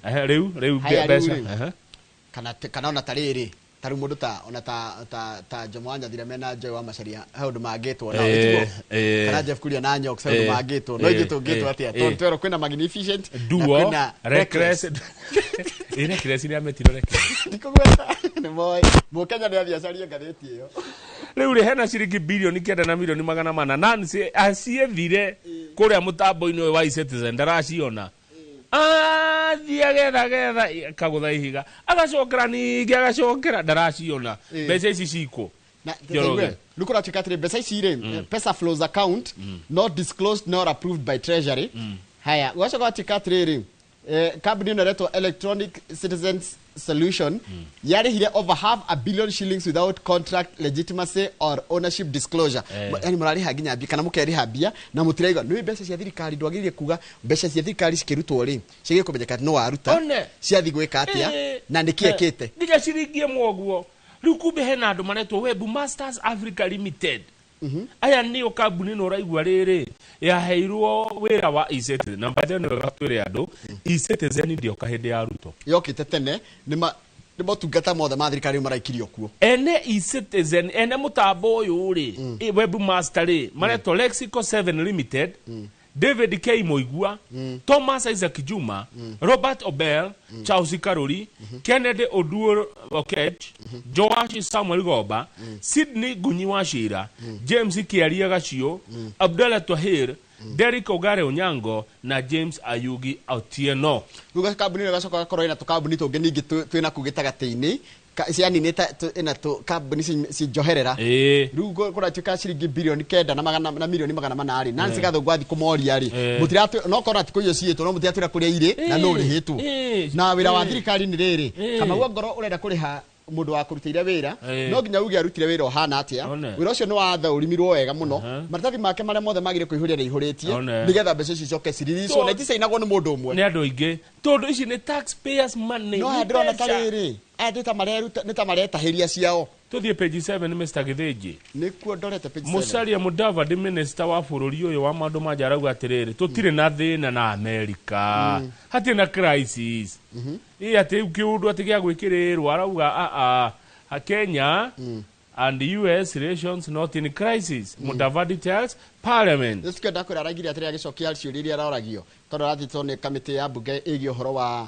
Ehe, rĩu Haya, rĩu mbeca. rĩ. Kana ona ta rĩrĩ, ta rĩu mũndũ ta ona ta Jomo wa Nyathira mena Joy wa Macharia he ũndũ mangĩtwo nao, ĩtiguo? Kana Jeff Kuria na Nyox he ũndũ mangĩtwo, no ithuĩ tũngĩtwo atĩa? Tondũ twerwo kwĩna magnificent na duo kwĩna reckless. Reckless nĩ ametirwo reckless. Ndikũgweta, nĩ moĩ mũkenya nĩ athiĩ acarie ngathĩti ĩyo. Rĩu rĩ, hena ciringi 9 bilioni na milioni 400 Nancy aciethire kũrĩa mũtambo-inĩ ũyũ wa eCitizen, ndaraciona. Athiĩ agetha getha kagũtha ihiga, agacokera ningĩ, agacokera, ndaraciona. Mbeca ici cikũ? Na Njoroge. Rĩu kũratuĩka atĩrĩ, mbeca ici rĩ, pesa flows account not disclosed nor approved by treasury. Haya, gũgacoka gũgatuĩka atĩrĩrĩ, kambuni ĩno ĩretwo Electronic Citizens Solution yarĩhire over half a billion shillings without contract legitimacy or ownership disclosure. Yani mũrarĩha nginya mbia kana mũkerĩha mbia na mũtiraigua nĩ mbeca cia thirikari. Ndwagĩrĩire kuga mbeca cia thirikari cikĩrutwo rĩ, ciagĩrĩire kũmenyeka atĩ no waruta, One. ciathiĩ gwĩka atĩa na nĩkĩ ekĩte. Nginya ciringi 1 ũguo. Rĩu kumbe hena andũ maretwo Web Masters Africa Limited. Aya nĩo kambuni ĩno ũraigua rĩrĩ yaheirwo wĩra wa eCitizen. Na by the way, nĩ wega twĩre andũ, eCitizen ndĩoka hĩndĩ ya Ruto. Yokĩte tene, nĩ motungata mothe ma thirikari rĩu maraikirio kuo. Ene eCitizen, ene mũtambo ũyũ rĩ, webmaster rĩ, maretwo Lexico 7 Limited, David K Moigua, Thomas Isaac Juma, Robert Obel, Charles Karuri, Kennedy Oduor Okech, Joash Samuel Goba, Sydney Gunyi Wachira, James Kiaria Gacio, Abdallah Twahir, Derek Ogare Onyango na James Ayugi Otieno. Rĩu kambuni ĩno ĩgacoka gakorwo ĩna tũkambuni tũngĩ ningĩ twĩna kũu gĩtagatĩ-inĩ. Yani nĩ ta ĩna tũ kambuni ci njoherera. Rĩu kũratuĩka ciringi 9 bilioni na magana na milioni 400 rĩ, Nancy Gathũngũ athiĩ kũmoria rĩ, mũtiratwĩ no korwo atĩ kũiywo ciĩtwo, no mũtiratwĩra kũrĩa irĩ na nũ ũrĩhĩtwo. Na wĩra wa thirikari nĩ rĩrĩ, Kamau, angorwo ũrenda kũrĩha mũndũ wa kũrutĩire wĩra, no nginya uge arutire wĩra ũhana atĩa. One. Wĩra ũcio nĩ wathũrimirwo wega mũno, maratathi make marĩa mothe magire kũihũria nĩ aihũrĩtie, nĩgetha mbeca icio icoke ciriricwo na iticainagwo nĩ mũndũ ũmwe. Nĩ andũ aingĩ, tondũ ici nĩ taxpayers money. No Nĩ aya ndĩrona ta mbeca. rĩrĩ, aya nĩ ta mareruta, nĩ ta maretahĩria ciao. Tuthiĩ page 7, Mr. Githinji. Nĩkuo ndorete page 7. Musalia Mudavadi, minister wa bũrũri ũyũ wa maũndũ ma nja, arauga atĩrĩrĩ, tũtirĩ na thĩna na Amerika, hatirĩ na crisis ĩ atĩ rĩu kĩũndũ atĩ gĩa gwĩkĩrĩrwo. Arauga aa a Kenya and US relations not in crisis, Mudavadi tells parliament. Nĩtukĩenda kwĩra araigire atĩrĩ agĩcokia ciũria iria aroragio tondũ arathitwo nĩ kamĩtĩ ya mbunge ĩgiĩ ũhoro wa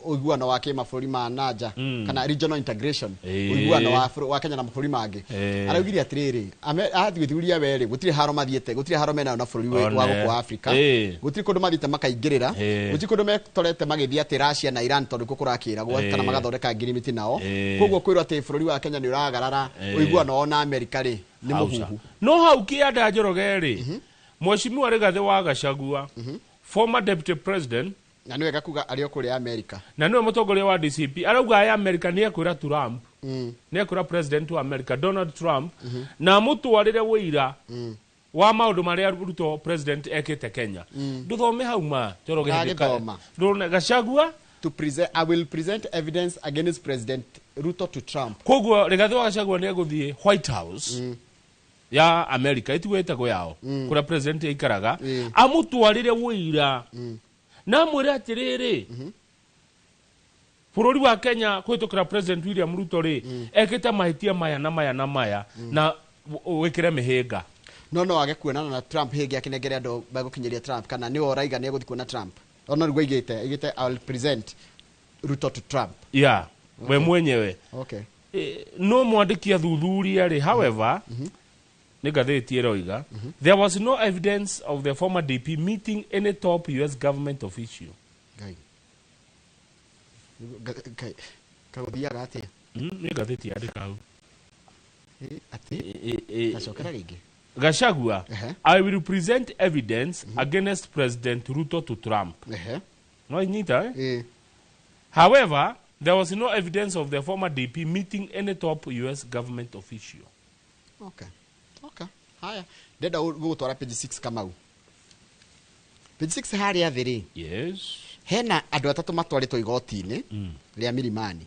ũiguano wa kĩmabũrũri ma nanja kana regional integration, ũiguano wa Kenya na mabũrũri mangĩ. Araugire atĩrĩrĩ, athuthuria werĩ gũtirĩ haro mathiĩte, gũtirĩ haro menayo na bũrũri wa One. gũkũ wa Afrika. Gũtirĩ kũndũ mathiĩte makaingĩrĩra. Gũtirĩ kũndũ metorete magĩthiĩ atĩ Russia na Iran tondũ kuo kũrakĩragwo kana magathondeka ngirimiti nao. Koguo kwĩrwo atĩ bũrũri wa Kenya nĩ ũragarara ũiguano wao na Amerika rĩ, nĩ Hausa. mũhuhu. No hau kĩanda, Njoroge rĩ, Mheshimiwa Rigathĩ wa Gachagua, former deputy president, na nĩ wega kuga arĩ o kũrĩa Amerika, na nĩwe mũtongoria wa DCP, arauga aya America nĩ ekwĩra Trump, nĩ ekwĩra president wa America Donald Trump na amũtwarĩre ũira wa maũndũ marĩa Ruto president ekĩte Kenya. Ndũthome hau ma, Njoroge. Ndagĩthoma. Ndũrone Gachagua. To present, I will present evidence against President Ruto to Trump. Koguo Rigathĩ wa Gachagua nĩ egũthiĩ White House ya America, ĩtiguo ĩtagwo yao, kũrĩa president aikaraga, amũtwarĩre ũira na amwĩre atĩrĩrĩ, bũrũri wa Kenya kũhĩtũkĩra President William Ruto rĩ, ekĩte mahĩtia maya na maya na maya na wĩkĩre mĩhĩnga. No age kuonana na Trump hĩngĩ akĩnengere andũ megũkinyĩria Trump, kana nĩwe ũraiga nĩ egũthiĩ kuona Trump? Ona nĩguo aigĩte I will present Ruto to Trump. Ya we mwenyewe. No mwandĩki athuthuria rĩ, however, nĩ ngathĩti ĩroiga there was no evidence of the former DP meeting any top US government official. Ngai. Ngai, kagũthiaga atĩa? Nĩ ngathĩti yandĩka hau. Atĩ tacokera rĩngĩ. Gachagua, "I will present evidence against President Ruto to Trump." No inyita, eh? However, there was no evidence of the former DP meeting any top US government official. Okay, haya, ndenda gũgũtwara page 6, Kamau. Page 6 harĩa thĩ rĩ, hena andũ atatũ matwarĩtwo igoti-inĩ rĩa Milimani,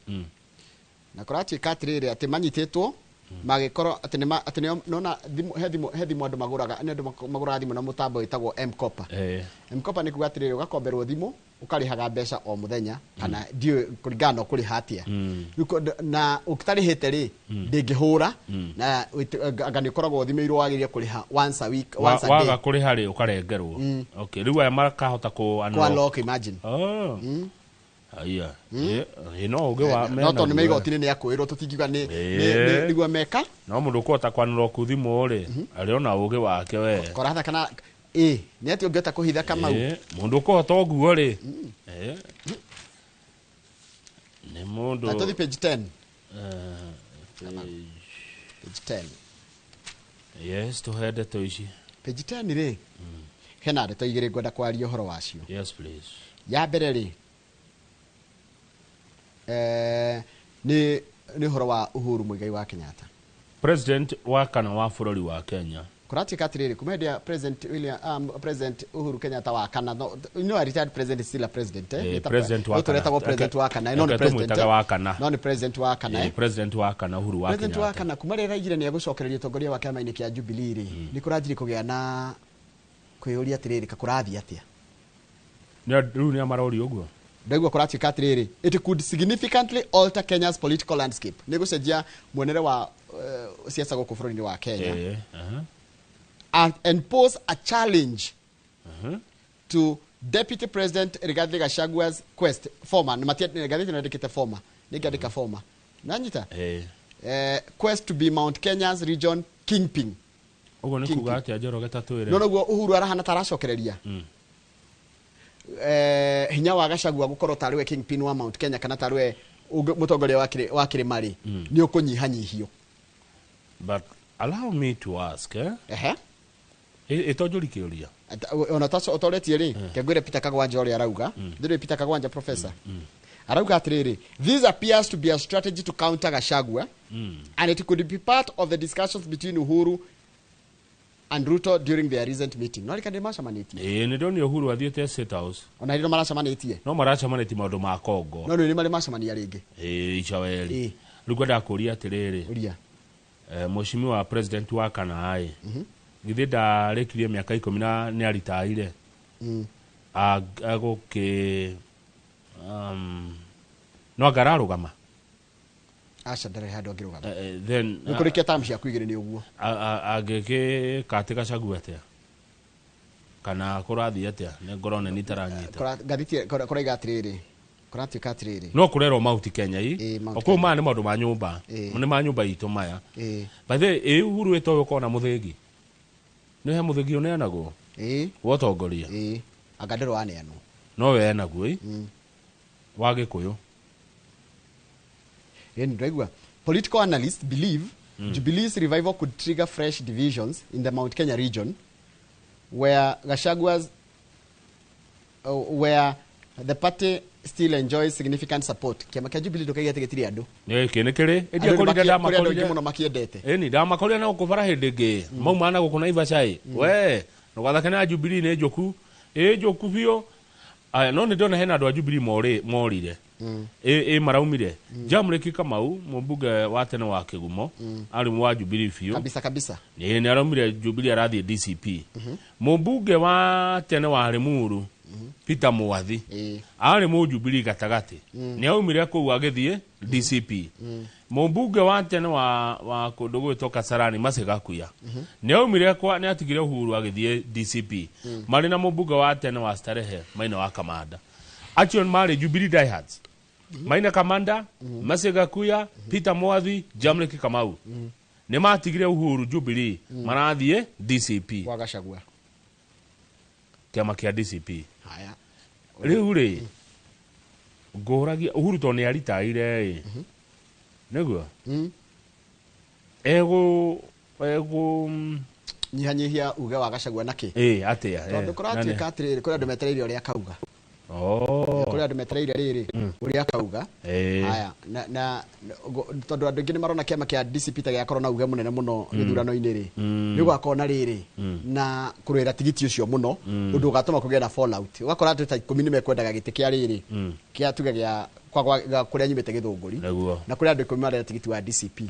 na kũratuĩka atĩrĩrĩ atĩ manyitĩtwo magĩkorwo atĩ nĩma atĩ nĩo nona thimũ he thimũ andũ magũraga, nĩ andũ magũraga thimũ na mũtambo wĩtagwo M-Kopa. M-Kopa nĩ kuga atĩrĩrĩ, ũgakomberwo thimũ ũkarĩhaga mbeca o mũthenya kana ndiũĩ kũringana na ũkũrĩha atĩa. Rĩu na ũtarĩhĩte rĩ, ndĩngĩhũra na anga nĩ ũkoragwo ũthimĩirwo wagĩrĩire kũrĩha once a week, once a day. Waga kũrĩha rĩ, ũkarengerwo. Okay, rĩu aya makahota kũ Kũ unlock, imagine. Oh. Aya. No ũgĩ wa No tondũ nĩ maigoti-inĩ nĩ akwĩrwo tũtingiuga nĩ nĩguo meka. No mũndũ ũkũhota kwanũra thimũ rĩ, arĩ ona ũgĩ wake we. Koratha kana ĩ nĩ atĩ ũngĩhota kũhitha, Kamau? Mũndũ ũkũhota ũguo rĩ, nĩ mũndũ Na tũthiĩ page 10. Page Page 10. Yes, tũhe ndeto ici. Page 10 rĩ, hena ndeto igĩrĩ ngwenda kwaria ũhoro wacio. Yes, please. Ya mbere rĩ, nĩ ũhoro wa Uhuru Muigai wa Kenyatta, president wa kana wa bũrũri wa Kenya. Kũratuĩka atĩrĩrĩ, kuma hĩndĩ ya President William, President Uhuru Kenyatta wa kana, no, a retired president is still a president, eh? President wa No, tũretagwo kana. president wa kana, no nĩ Reke president, tũmwĩtaga eh? wa kana. No nĩ president wa kana, eh? President wa kana Uhuru wa President wa Kenyatta. kana, kuma rĩrĩa raigire nĩ egũcokereria ũtongoria wa kĩama-inĩ kĩa Jubilee rĩ, nĩ kũranjiri kũgĩa na kwĩyũria atĩrĩrĩ, ka kũrathiĩ atĩa? Rĩu nĩ amaroria ũguo. Ndaigua kũratuĩka atĩrĩrĩ, it could significantly alter Kenya's political landscape, nĩ gũcenjia muonere wa siasa gũkũ bũrũri-inĩ wa Kenya, and pose a challenge to Deputy President Rigathi Gachagua's quest, former, matia Rigathi nĩ former, nĩ ngĩandĩka former nanyita, quest to be Mount Kenya's region kingpin. Ũguo nĩ Kingpin. kuga atĩa, Njoroge, ta twĩre? No noguo Uhuru arahana ta aracokereria hinya wa Gachagua gũkorwo tarĩ we kingpin wa Mount Kenya kana tarĩ we mũtongoria wa kĩrĩma rĩ, nĩ ũkũnyihanyihio. But allow me to ask, eh? Ehe. Ĩtonjũri kĩũria. Ona ũtoretie rĩ, kengwĩre Peter Kagwanja ũrĩa arauga. Ndĩrĩ Peter Kagwanja professor arauga atĩrĩrĩ, this appears to be a strategy to counter Gachagua and it could be part of the discussions between Uhuru and Ruto during their recent meeting. No rika nĩ macemanĩtie. Ĩĩ, nĩ ndonire Uhuru athiĩte State House. Ona rĩrĩa maracemanĩtie. No maracemanĩtie maũndũ ma Kongo. No rĩu nĩ marĩ macemania rĩngĩ. Ĩĩ, icaweri. Rĩu ngwendaga kũũria atĩrĩrĩ. Ũria. Mheshimiwa president wa kana ĩ, githĩ ndarĩkirie mĩaka 10 na nĩ aritaire? Agũkĩ no anga ararũgama? Aca, ndarĩ handũ angĩrũgama. Then nĩ kũrĩkia term ciaku igĩrĩ nĩ ũguo. Angĩgĩka atĩ Gachagua atĩa, kana kũrathiĩ atĩa? Nĩ ngorwo nĩ nitaranyita. Ngathĩti kũraiga atĩrĩrĩ, kũratuĩka atĩrĩrĩ. No kũrerwo Mount Kenya i. Mount Okũu maya nĩ maũndũ ma nyũmba. Nĩ ma nyũmba itũ maya. By the way, ĩ Uhuru ĩtoĩ ũkorwo na mũthĩgi, nĩ he mũthĩgi ũneanagwo wa ũtongoria? Ĩĩ, anga ndũrĩ waneanwo. No we enaguo ĩ wa Gĩkũyũ. Ĩni ndĩraigua political analysts believe Jubilee's revival could trigger fresh divisions in the Mount Kenya region, where Gachagua's where the party still enjoys significant support. Kĩama kĩa Jubilee ndũkaiga atĩ gĩtirĩ andũ. Nĩ kĩ nĩ kĩrĩ. Andũ nĩ Ĩndiakorire kũrĩ andũ aingĩ ndamakorire mũno makĩendete. Ĩni ndamakorire na gũkũ bara hĩndĩ ĩngĩ mauma na gũkũ Naivasha ĩ. We ndũgathake na Jubilee, nĩ njũku, ĩ njũku biũ. Aya, no nĩ ndĩrona hena andũ a Jubilee morire, ĩ maraumire. Jamreki Kamau, mũmbunge wa tene wa Kĩgumo, arĩ wa Jubilee biũ. Kabisa kabisa. Nĩ araumire Jubilee, arathiĩ DCP. Mũmbunge wa tene wa Limuru, Peter Mwathi, arĩ mũ Jubilee gatagatĩ, nĩ aumire kũu agĩthiĩ DCP. Mũmbunge wa tene wa kũndũ gwĩtwo Kasarani, Mercy Gakuya, nĩ aumire kwa nĩ atigire Uhuru agĩthiĩ DCP, marĩ na mũmbunge wa tene wa Starehe, Maina wa Kamanda. Acio marĩ Jubilee diehards: Maina Kamanda, Mercy Gakuya, Peter Mwathi, Jamleki Kamau, nĩ matigire Uhuru Jubilee, marathiĩ DCP. Kwa Gachagua. Kĩama kĩa DCP. Haya. Rĩu rĩ, ngũragia Uhuru, tondũ nĩ aritaire ĩ, nĩguo egũ nyihanyihia uge wa Gachagua na kĩ? Ĩ atĩa? Tondũ kũratuĩka atĩrĩrĩ, kũrĩ andũ metereire ũrĩa akauga. Kũrĩ andũ metereire rĩrĩ ũrĩa akauga. Haya, na tondũ andũ aingĩ nĩ marona kĩama kĩa DCP ta gĩakorwo na uge mũnene mũno gĩthurano-inĩ rĩ, nĩ gũgakorwo na rĩrĩ na kũrũĩra tigiti ũcio mũno, ũndũ ũgatũma kũgĩe na fallout. Ũgakora andũ ta 10 nĩ mekwendaga gĩtĩ kĩa rĩrĩ, kĩa tuge gĩa kwa kũrĩa nyumĩte Gĩthũngũri, na kũrĩ andũ 10 marenda tigiti wa DCP.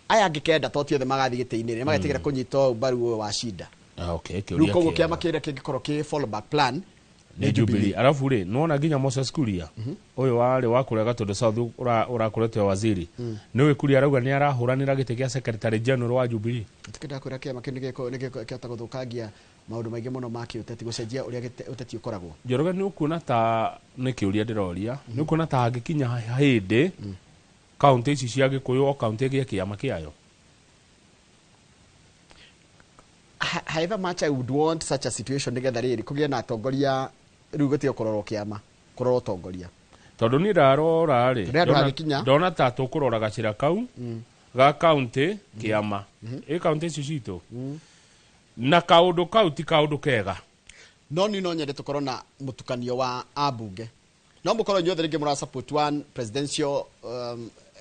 Aya angĩ 9 to ti othe magathiĩ gĩtĩ-inĩ rĩ, magetigĩra kũnyita mbaru ũyũ wa Shida. Ah, okay, Rĩu kĩũria koguo kĩega. kĩama kĩrĩa kĩngĩkorwo kĩ fallback plan nĩ Jubilee. Arabu rĩ, nĩwona nginya Moses Kuria ũyũ warĩ wa kũrĩa Gatũndũ South, ũrakoretwo waziri, nĩwe Kuria arauga nĩ arahũranĩra gĩtĩ gĩa secretary general wa Jubilee. Tikenda kwĩra kĩama kĩu nĩ gĩkĩhota gũthũkangia maũndũ maingĩ mũno ma kĩũteti, gũcenjia ũrĩa ũteti ũkoragwo. Njoroge, nĩ ũkuona ta, nĩ kĩũria ndĩroria, nĩ ũkuona ta hangĩkinya hĩndĩ kaunti ici cia Gĩkũyũ o kaunti ĩgĩe kĩama kĩayo? However much I would want such a situation, nĩgetha rĩrĩ kũgĩe na atongoria, rĩu gũtige kũrorwo kĩama, kũrorwo ũtongoria. Tondũ niĩ ndarora rĩ, Tondũ handũ hangĩkinya. ndona ta tũkũrora gacĩra kau ga kaunti kĩama ĩ kaunti ici citũ, na kaũndũ kau ti kaũndũ kega. No niĩ no nyende tũkorwo na mũtukanio wa ambunge. No mũkorwo inyuothe rĩngĩ mũra support one presidential,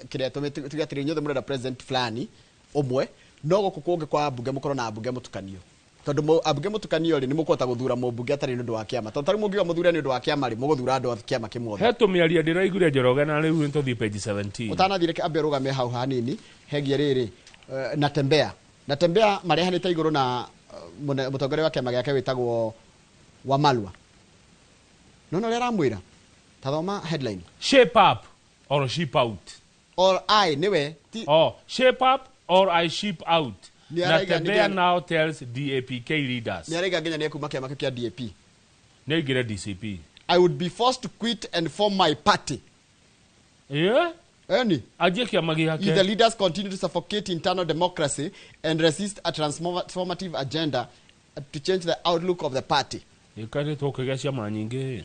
kĩrĩa tuge atĩrĩ, inyuothe mũrenda president fulani ũmwe, no gũkũ kũngĩ kwa ambunge mũkorwo na ambunge mũtukanio, tondũ ambunge mũtukanio rĩ, nĩ mũkũhota gũthura mũmbunge atarĩ nĩ ũndũ wa kĩama, tondũ tarĩu mũngiuga mũthure nĩ ũndũ wa kĩama rĩ, mũgũthura andũ a kĩama kĩmwe othe. He tũmĩaria ndĩraiguire, Njoroge, na rĩu nĩ tũthiĩ page 17. Ũtanathire, ambe ũrũgame hau hanini hegie rĩrĩ, Natembea marehanĩte igũrũ na mũtongoria wa kĩama gĩake wĩtagwo Wamalwa. Nona ũrĩa aramwĩra, tathoma headline. Shape up or ship out. Or I nĩwe ti. Oh, shape up or I ship out. Nĩ araiga Natembea now tells DAPK leaders. Nĩ araiga nginya nĩ ekuma kĩama kĩu kĩa DAP. Nĩ aingĩre DCP. I would be forced to quit and form my party. Yeah? Eni. Anjie kĩama If the gĩake. leaders continue to suffocate internal democracy and resist a transformative agenda to change the outlook of the party. Ĩkarĩ tũkĩgĩa ciama nyingĩ.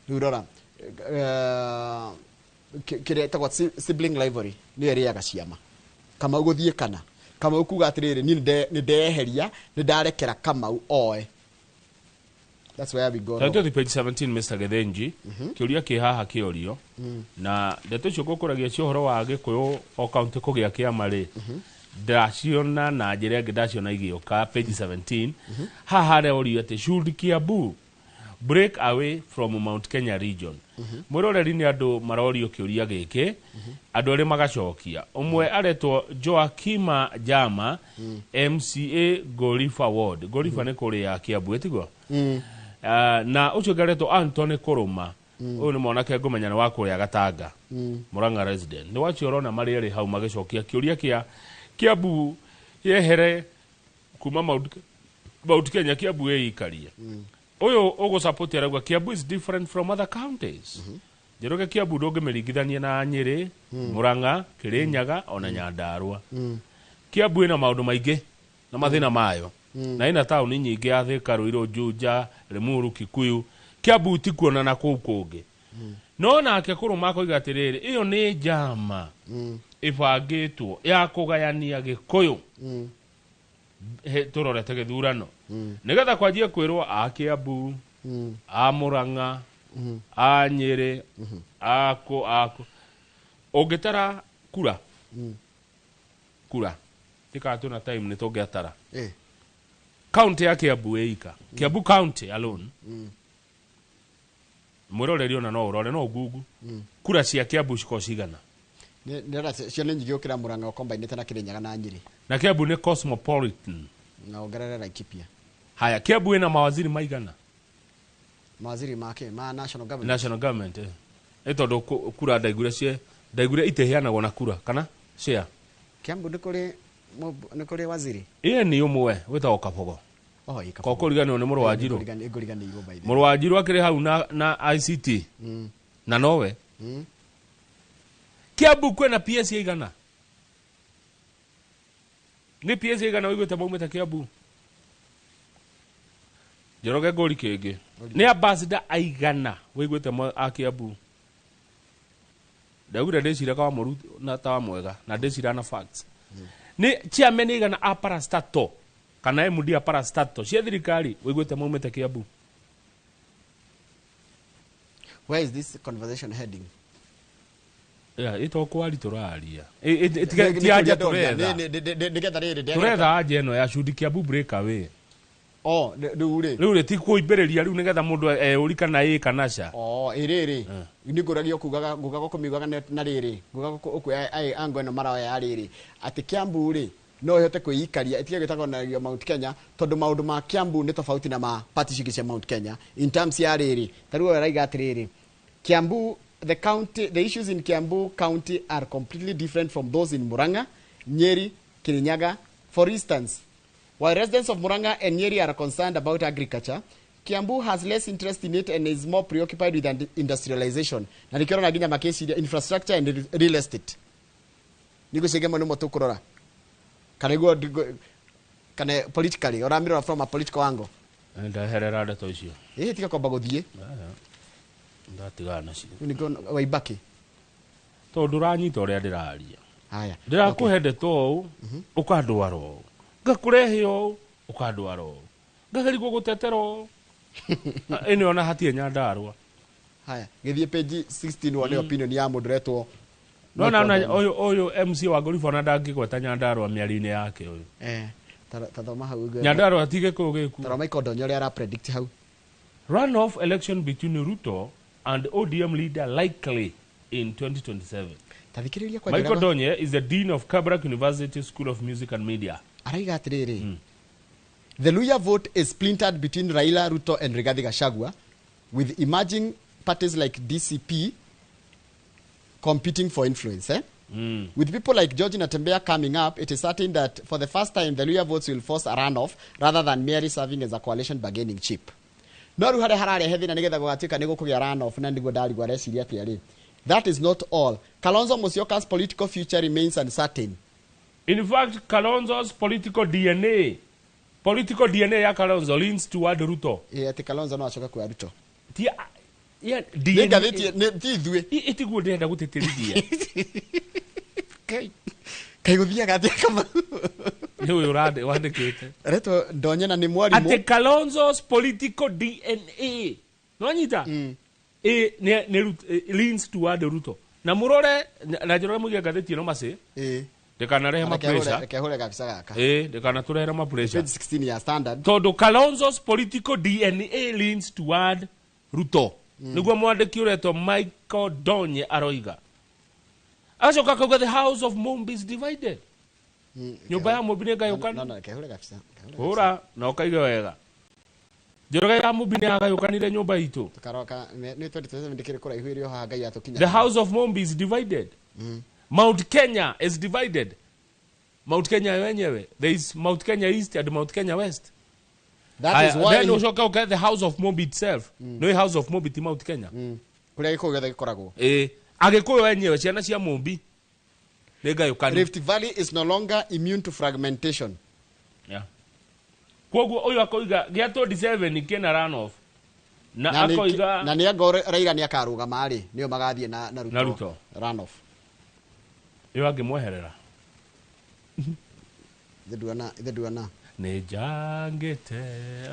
Rĩu rora, kĩrĩa ĩtagwo sibling rivalry nĩyo ĩrĩaga ciama. Kamau gũthiĩ kana Kamau kuga atĩrĩrĩ, niĩ nĩ ndeyeheria, nĩ ndarekera Kamau oe. That's where we go wrong. Tũthiĩ page 17, Mr. Gethenji. Kĩũria kĩ haha kĩorio na ndeto icio ngũkũragia cia ũhoro wa Gĩkũyũ o kaunti kũgĩa kĩama rĩ, ndaciona na njĩra ĩngĩ, ndaciona igĩũka page 17 haha hareorio atĩ should Kiambu Break away from Mount Kenya region. Mwĩroreri, nĩ andũ marorio kĩũria gĩkĩ, andũ erĩ magacokia. Ũmwe aretwo Joakima Jama, MCA Gorifa Ward. Gorifa nĩ kũrĩa Kiambu, ĩtiguo? Na ũcio ũngĩ aretwo Anthony Kũrũma. Ũyũ nĩ mwanake ngũmenya nĩ wa kũrĩa Gatanga, Murang'a resident. Nĩ wacio ũrona marĩ erĩ hau magĩcokia kĩũria kĩa Kiambu yehere kuma Mount Kenya, Kiambu ĩikarie. Ũyũ ũgũsupport arauga Kiambu is different from other counties. Njoroge, Kiambu ndũngĩmĩringithania na Nyĩrĩ, Murang'a, Kĩrĩnyaga ona Nyandarua. Kiambu ĩna maũndũ maingĩ na mathĩna mayo, na ĩna taũni nyingĩ ya Thika, Ruiru, Juja, Limuru, Kikuyu. Kiambu ti kuonana kũu kũngĩ. No nake Kũrũma akoiga atĩrĩrĩ, ĩyo nĩ njama ĩbangĩtwo ya kũgayania Gĩkũyũ tũrorete gĩthurano, nĩgetha kwanjie kwĩrwo a Kiambu, a Murang'a, a Nyĩrĩ, akũ akũ. Ũngĩtara kura kura tikaga twĩna time nĩ tũngĩatara county ya Kiambu ĩika, Kiambu county alone, mwĩroreri ona no ũrore no ngungu kura cia Kiambu cikorwo cigana. Cio nĩ nyingĩ gũkĩra Murang'a ũkombainĩte na Kĩrĩnyaga na Nyĩrĩ. Na Kiambu nĩ cosmopolitan. Na ongerere Laikipia. Haya, Kiambu ĩna mawaziri maigana? Mawaziri make ma national government? National government, eh. Nĩ tondũ kura ndaiguire cie ndaiguire itiheanagwo na kura kana share. Kiambu nĩ kũrĩ nĩ kũrĩ waziri? Ĩĩ, nĩ ũmwe wĩtagwo Kabogo. Oh, ĩ. Ko kũriganĩrwo nĩ mũrũ wa Njirũ. Ngũriganĩirwo by the Mũrũ wa Njirũ akĩrĩ hau na ICT na nowe. Kiambu kwĩna PS igana? Nĩ PS igana ũiguĩte maumĩte Kiambu? Njoroge, ngũri kĩngĩ, nĩ ambassador aigana wĩiguĩte a Kiambu? Ndaugire ndĩcira kawa mũru na tawa mwega na ndĩcira na facts. Nĩ chairman igana a parastatal kana MD a parastatal cia thirikari wĩiguĩte maumĩte Kiambu? Where is this conversation heading? Yeah, ĩto kwari tũraria. Ti anja tũretha. Nĩgetha rĩrĩ Tũretha anja ĩno ya should Kiambu break away. Oh, rĩu rĩ. Rĩu rĩ ti kũimbĩrĩria rĩu nĩgetha mũndũ eũri kana ĩ kana ca. Oh, ĩrĩrĩ nĩ ngũragio kugaga ngugaga kũmiugaga na rĩrĩ ngugaga ũkuoya ango ĩno maroya ya rĩrĩ atĩ Kiambu rĩ no ĩhote kwĩikaria ĩtige gwĩtagwo na Mount Kenya, tondũ maũndũ ma Kiambu nĩ tofauti na ma party cingĩ cia Mount Kenya in terms ya rĩrĩ. Ta rĩu ũyũ araiga atĩrĩrĩ, Kiambu the county, the issues in Kiambu County are completely different from those in Murang'a, Nyeri, Kirinyaga. For instance, while residents of Murang'a and Nyeri are concerned about agriculture, Kiambu has less interest in it and is more preoccupied with industrialization. Na nikĩo na nginya makĩciria infrastructure and real estate. Nĩguo cigemo nĩmo tũkũrora. Kana nĩguo kana politically, ũramirora from a political angle. Ndeherera ndeto icio. Ĩĩ, tiga kwamba gũthiĩ. Ndatigana nacio. Rĩu nĩkĩo Waibaki. Tondũ ndũranyita ũrĩa ndĩraria. Haya. Ndĩrakũhe ndeto ũũ, ũkandwara ũũ, ngakũrehe ũũ, ũkandwara ũũ, ngageria gũgũtetera ũũ. Ĩno ona hatirĩ Nyandarũa. Haya, gĩthiĩ page 16 wone opinion ya mũndũ ũretwo Nona Michael ona Ndonye. ũyũ MC wa Ngoriba ona ndangĩgweta Nyandarũa mĩario-inĩ yake ũyũ. Eh, ta thoma hau ũigue. Nyandarũa ti gĩkũyũ gĩkuo. Tarora Michael Ndonye ũrĩa ara predict hau. Runoff election between Ruto and ODM leader likely in 2027. Ta thikĩrĩria kwa Michael njĩra Donye is the dean of Kabarak University School of Music and Media. Araiga atĩrĩrĩ, the Luhya vote is splintered between Raila, Ruto and Rigathi Gachagua, with emerging parties like DCP competing for influence, eh? With people like George Natembeya coming up, it is certain that for the first time the Luhya votes will force a runoff rather than merely serving as a coalition bargaining chip. No rĩu harĩa hararehe thĩna nĩgetha gũgatuĩka nĩ gũkũgĩa runoff na nĩguo ndarigwo areciria atĩa rĩ. That is not all. Kalonzo Musyoka's political future remains uncertain. In fact, Kalonzo's political DNA, political DNA ya Kalonzo leans toward Ruto. Ĩ, atĩ Kalonzo no acoke kwa Ruto. Ti ya Nĩ ngathĩti nĩ ti ithuĩ. Itiguo ndĩrenda gũtĩtĩrithia. Kaĩ gũthiaga atĩa, Kamau? Nĩ ũyũ wandĩkĩte. Retwo Ndonye na nĩ mwarimũ. Atĩ Kalonzo's political DNA. Nwanyita? Ĩ, nĩ leans toward Ruto. Na mũrore na njorore mũige ngathĩti ĩno macĩ. Ĩ. Ndikanarehe ma pressure. Reke hũre gabica gaka. Ndikanatũrehere ma pressure. Page 16 ya Standard. Tondũ Kalonzo's political DNA leans toward Ruto. Nĩguo mwandĩki ũretwo Michael Donye aroiga. Acoka akauga the house of Mumbi is divided. Nyũmba ya Mumbi nĩ ngayũkanu. No, reke hũre gabica. Hũra na ũkaige wega. Njoroge ya Mumbi nĩ yagayũkanire nyũmba itũ. Tukaroka nĩ 2027 ndĩkĩrĩ kũraihu ĩrĩ o haha Ngai atũkinya. The house of Mumbi is divided. Mount Kenya is divided. Mount Kenya wenyewe. There is Mount Kenya East and Mount Kenya West. That is why then ucoke ũke the house of Mumbi itself. No house of Mumbi ti Mount Kenya. Kũrĩa Gĩkũyũ gĩothe gĩkoragwo. Agĩkũyũ wenyewe ciana cia Mumbi nĩ ngayũkanu. Rift Valley is no longer immune to fragmentation. Yeah. Koguo ũyũ akoiga gĩa 27 kĩna runoff. Na akoiga na nĩ anga Raila nĩ akarũgama rĩ, nĩo magathiĩ na Ruto. Na Ruto. Runoff. Ĩyo angĩmweherera. Ithe nduona. Nĩ njangĩte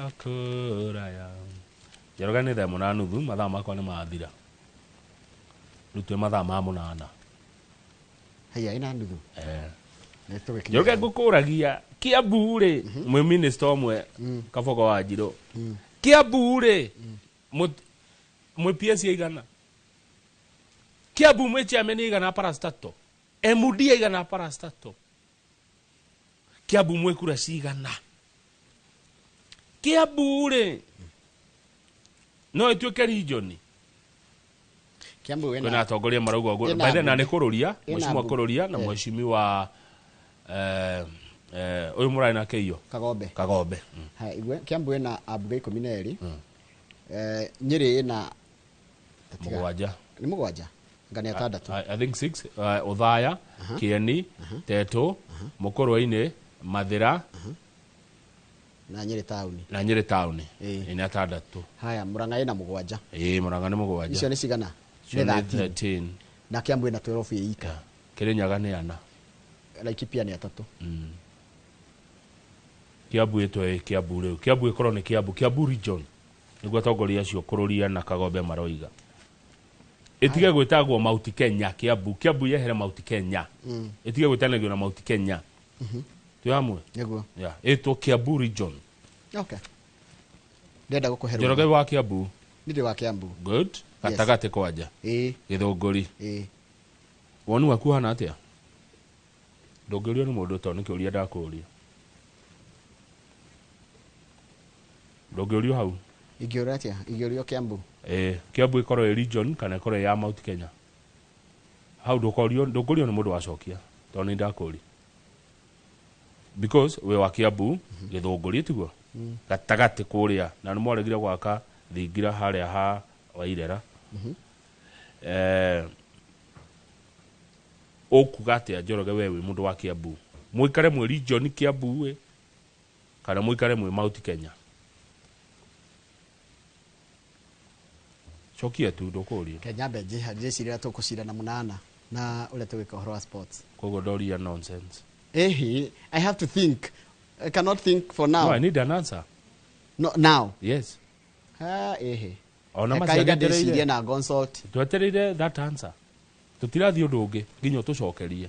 akũraya. Njoroge nĩ thaa 8:30, mathaa makwa nĩ mathira. Rĩu twĩ mathaa ma 8. Haya, ina nuthu. Njoroge ngũkũragia Kiambu rĩ, mwĩ minister ũmwe Kabogo wa Njirũ. Kiambu rĩ, mwĩ PS igana. Kiambu mwĩ chairman igana parastato. MD igana parastato. Kiambu mwĩ kura cigana. Kiambu rĩ, no ĩtuĩke region. Kiambu wena kwĩna atongoria marauga ũguo. By then na nĩ kũrũria, mheshimiwa kũrũria na mheshimiwa ũyũ mũrarĩ nake iyo Kagombe. Kagombe. Haya, igwe Kiambu ĩna ambunge 12. Nyĩrĩ ĩna mũgwanja. Nĩ mũgwanja? Anga nĩ atandatũ. I think 6. Othaya, Kieni, Teto, Mũkũrwe-inĩ, Mathĩra na Nyĩrĩ taũni. Na Nyĩrĩ taũni. Ĩna atandatũ. Haya, Murang'a ĩna mũgwanja. Murang'a nĩ mũgwanja. Icio nĩ cigana? Nĩ 13. Na Kiambu ĩna 12 ĩ ika. Kĩrĩnyaga nĩ 4. Laikipia nĩ 3. Kiambu ĩtwe Kiambu rĩu. Kiambu ĩkorwo nĩ Kiambu, Kiambu region. Nĩguo atongoria acio kũrũria na Kagombe maroiga. Ĩtige gwĩtagwo Mount Kenya, Kiambu. Kiambu yehere Mount Kenya. Ĩtige gwĩtanagio na Mount Kenya. Twĩ hamwe? Nĩguo. Yeah, ĩtwo Kiambu region. Okay. Ndĩrenda gũkũhe rũgano. Njoroge wa Kiambu. Nĩ ndĩ wa Kiambu. Good. Gatagatĩ kwanja. Gĩthũngũri. Woni waku ũhana atĩa? Ndũngĩũrio nĩ mũndũ tondũ nĩ kĩũria ndakũũria. Ndũngĩũrio hau. Ingĩũrio atĩa? Ingĩũrio Kiambu. Kiambu ĩkorwo ĩ region kana ĩkorwo ĩ ya Mount Kenya. Hau ndũkorio, ndũngĩũrio nĩ mũndũ wacokia tondũ nĩ ndakũũria. Because wĩ wa Kiambu, Gĩthũngũri tiguo? Gatagatĩ kũrĩa na nĩ mwaregire gwaka thingira harĩa ha Wairera. Ũkuga atĩa Njoroge we wĩ mũndũ wa Kiambu? Mũikare mwĩ region Kiambu ĩ kana mũikare mwĩ Mount Kenya? Cokia tu ndũkũũria. Kenya mbe njĩciria tũkũcirana mũnana na ũrĩa tũgwĩka ũhoro wa sports. Koguo ndoria nonsense. I have to think. I cannot think for now. No, I need an answer. No, now. Yes. Ona kahinda ndĩcirie na consult. Twetereire that answer. Tũtirathiĩ ũndũ ũngĩ nginya ũtũcokerie.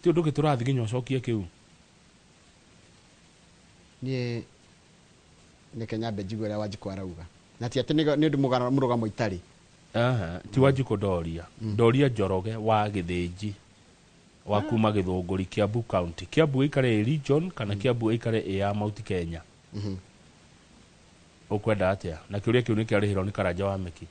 Ti ũndũ ũngĩ tũrathiĩ nginya ũcokie kĩu. Niĩ nĩ Kenya mbe njigue ũrĩa Wanjikũ arauga. Na ti atĩ nĩ ũndũ mũrũgamo itarĩ. Ti Wanjikũ ndoria. Ndoria Njoroge wa Gĩthĩnji wa kuma Gĩthũngũri Kiambu County. Kiambu ĩikare ĩ region kana Kiambu ĩikare ĩ ya Mount Kenya. Ũkwenda atĩa? Na kĩũria kĩu nĩ kĩarĩhĩrwo nĩ Karanja wa Meki.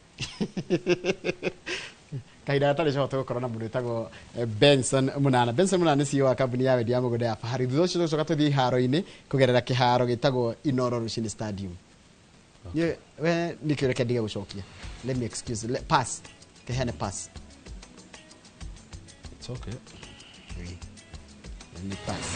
Kahinda gatarĩ coho tũgũkorwo na mũndũ wĩtagwo Benson Munana. Benson Munana nĩ CEO wa kambuni ya wendia wa mĩgũnda ya Fahari. Thutha ũcio tũgũcoka tũthiĩ iharo-inĩ kũgerera kĩharo gĩtagwo Inoro Rushini Stadium. We nĩ kĩũria kĩa ndige gũcokia. Let me excuse. Pass. Kĩheane pass. It's okay. Let me pass.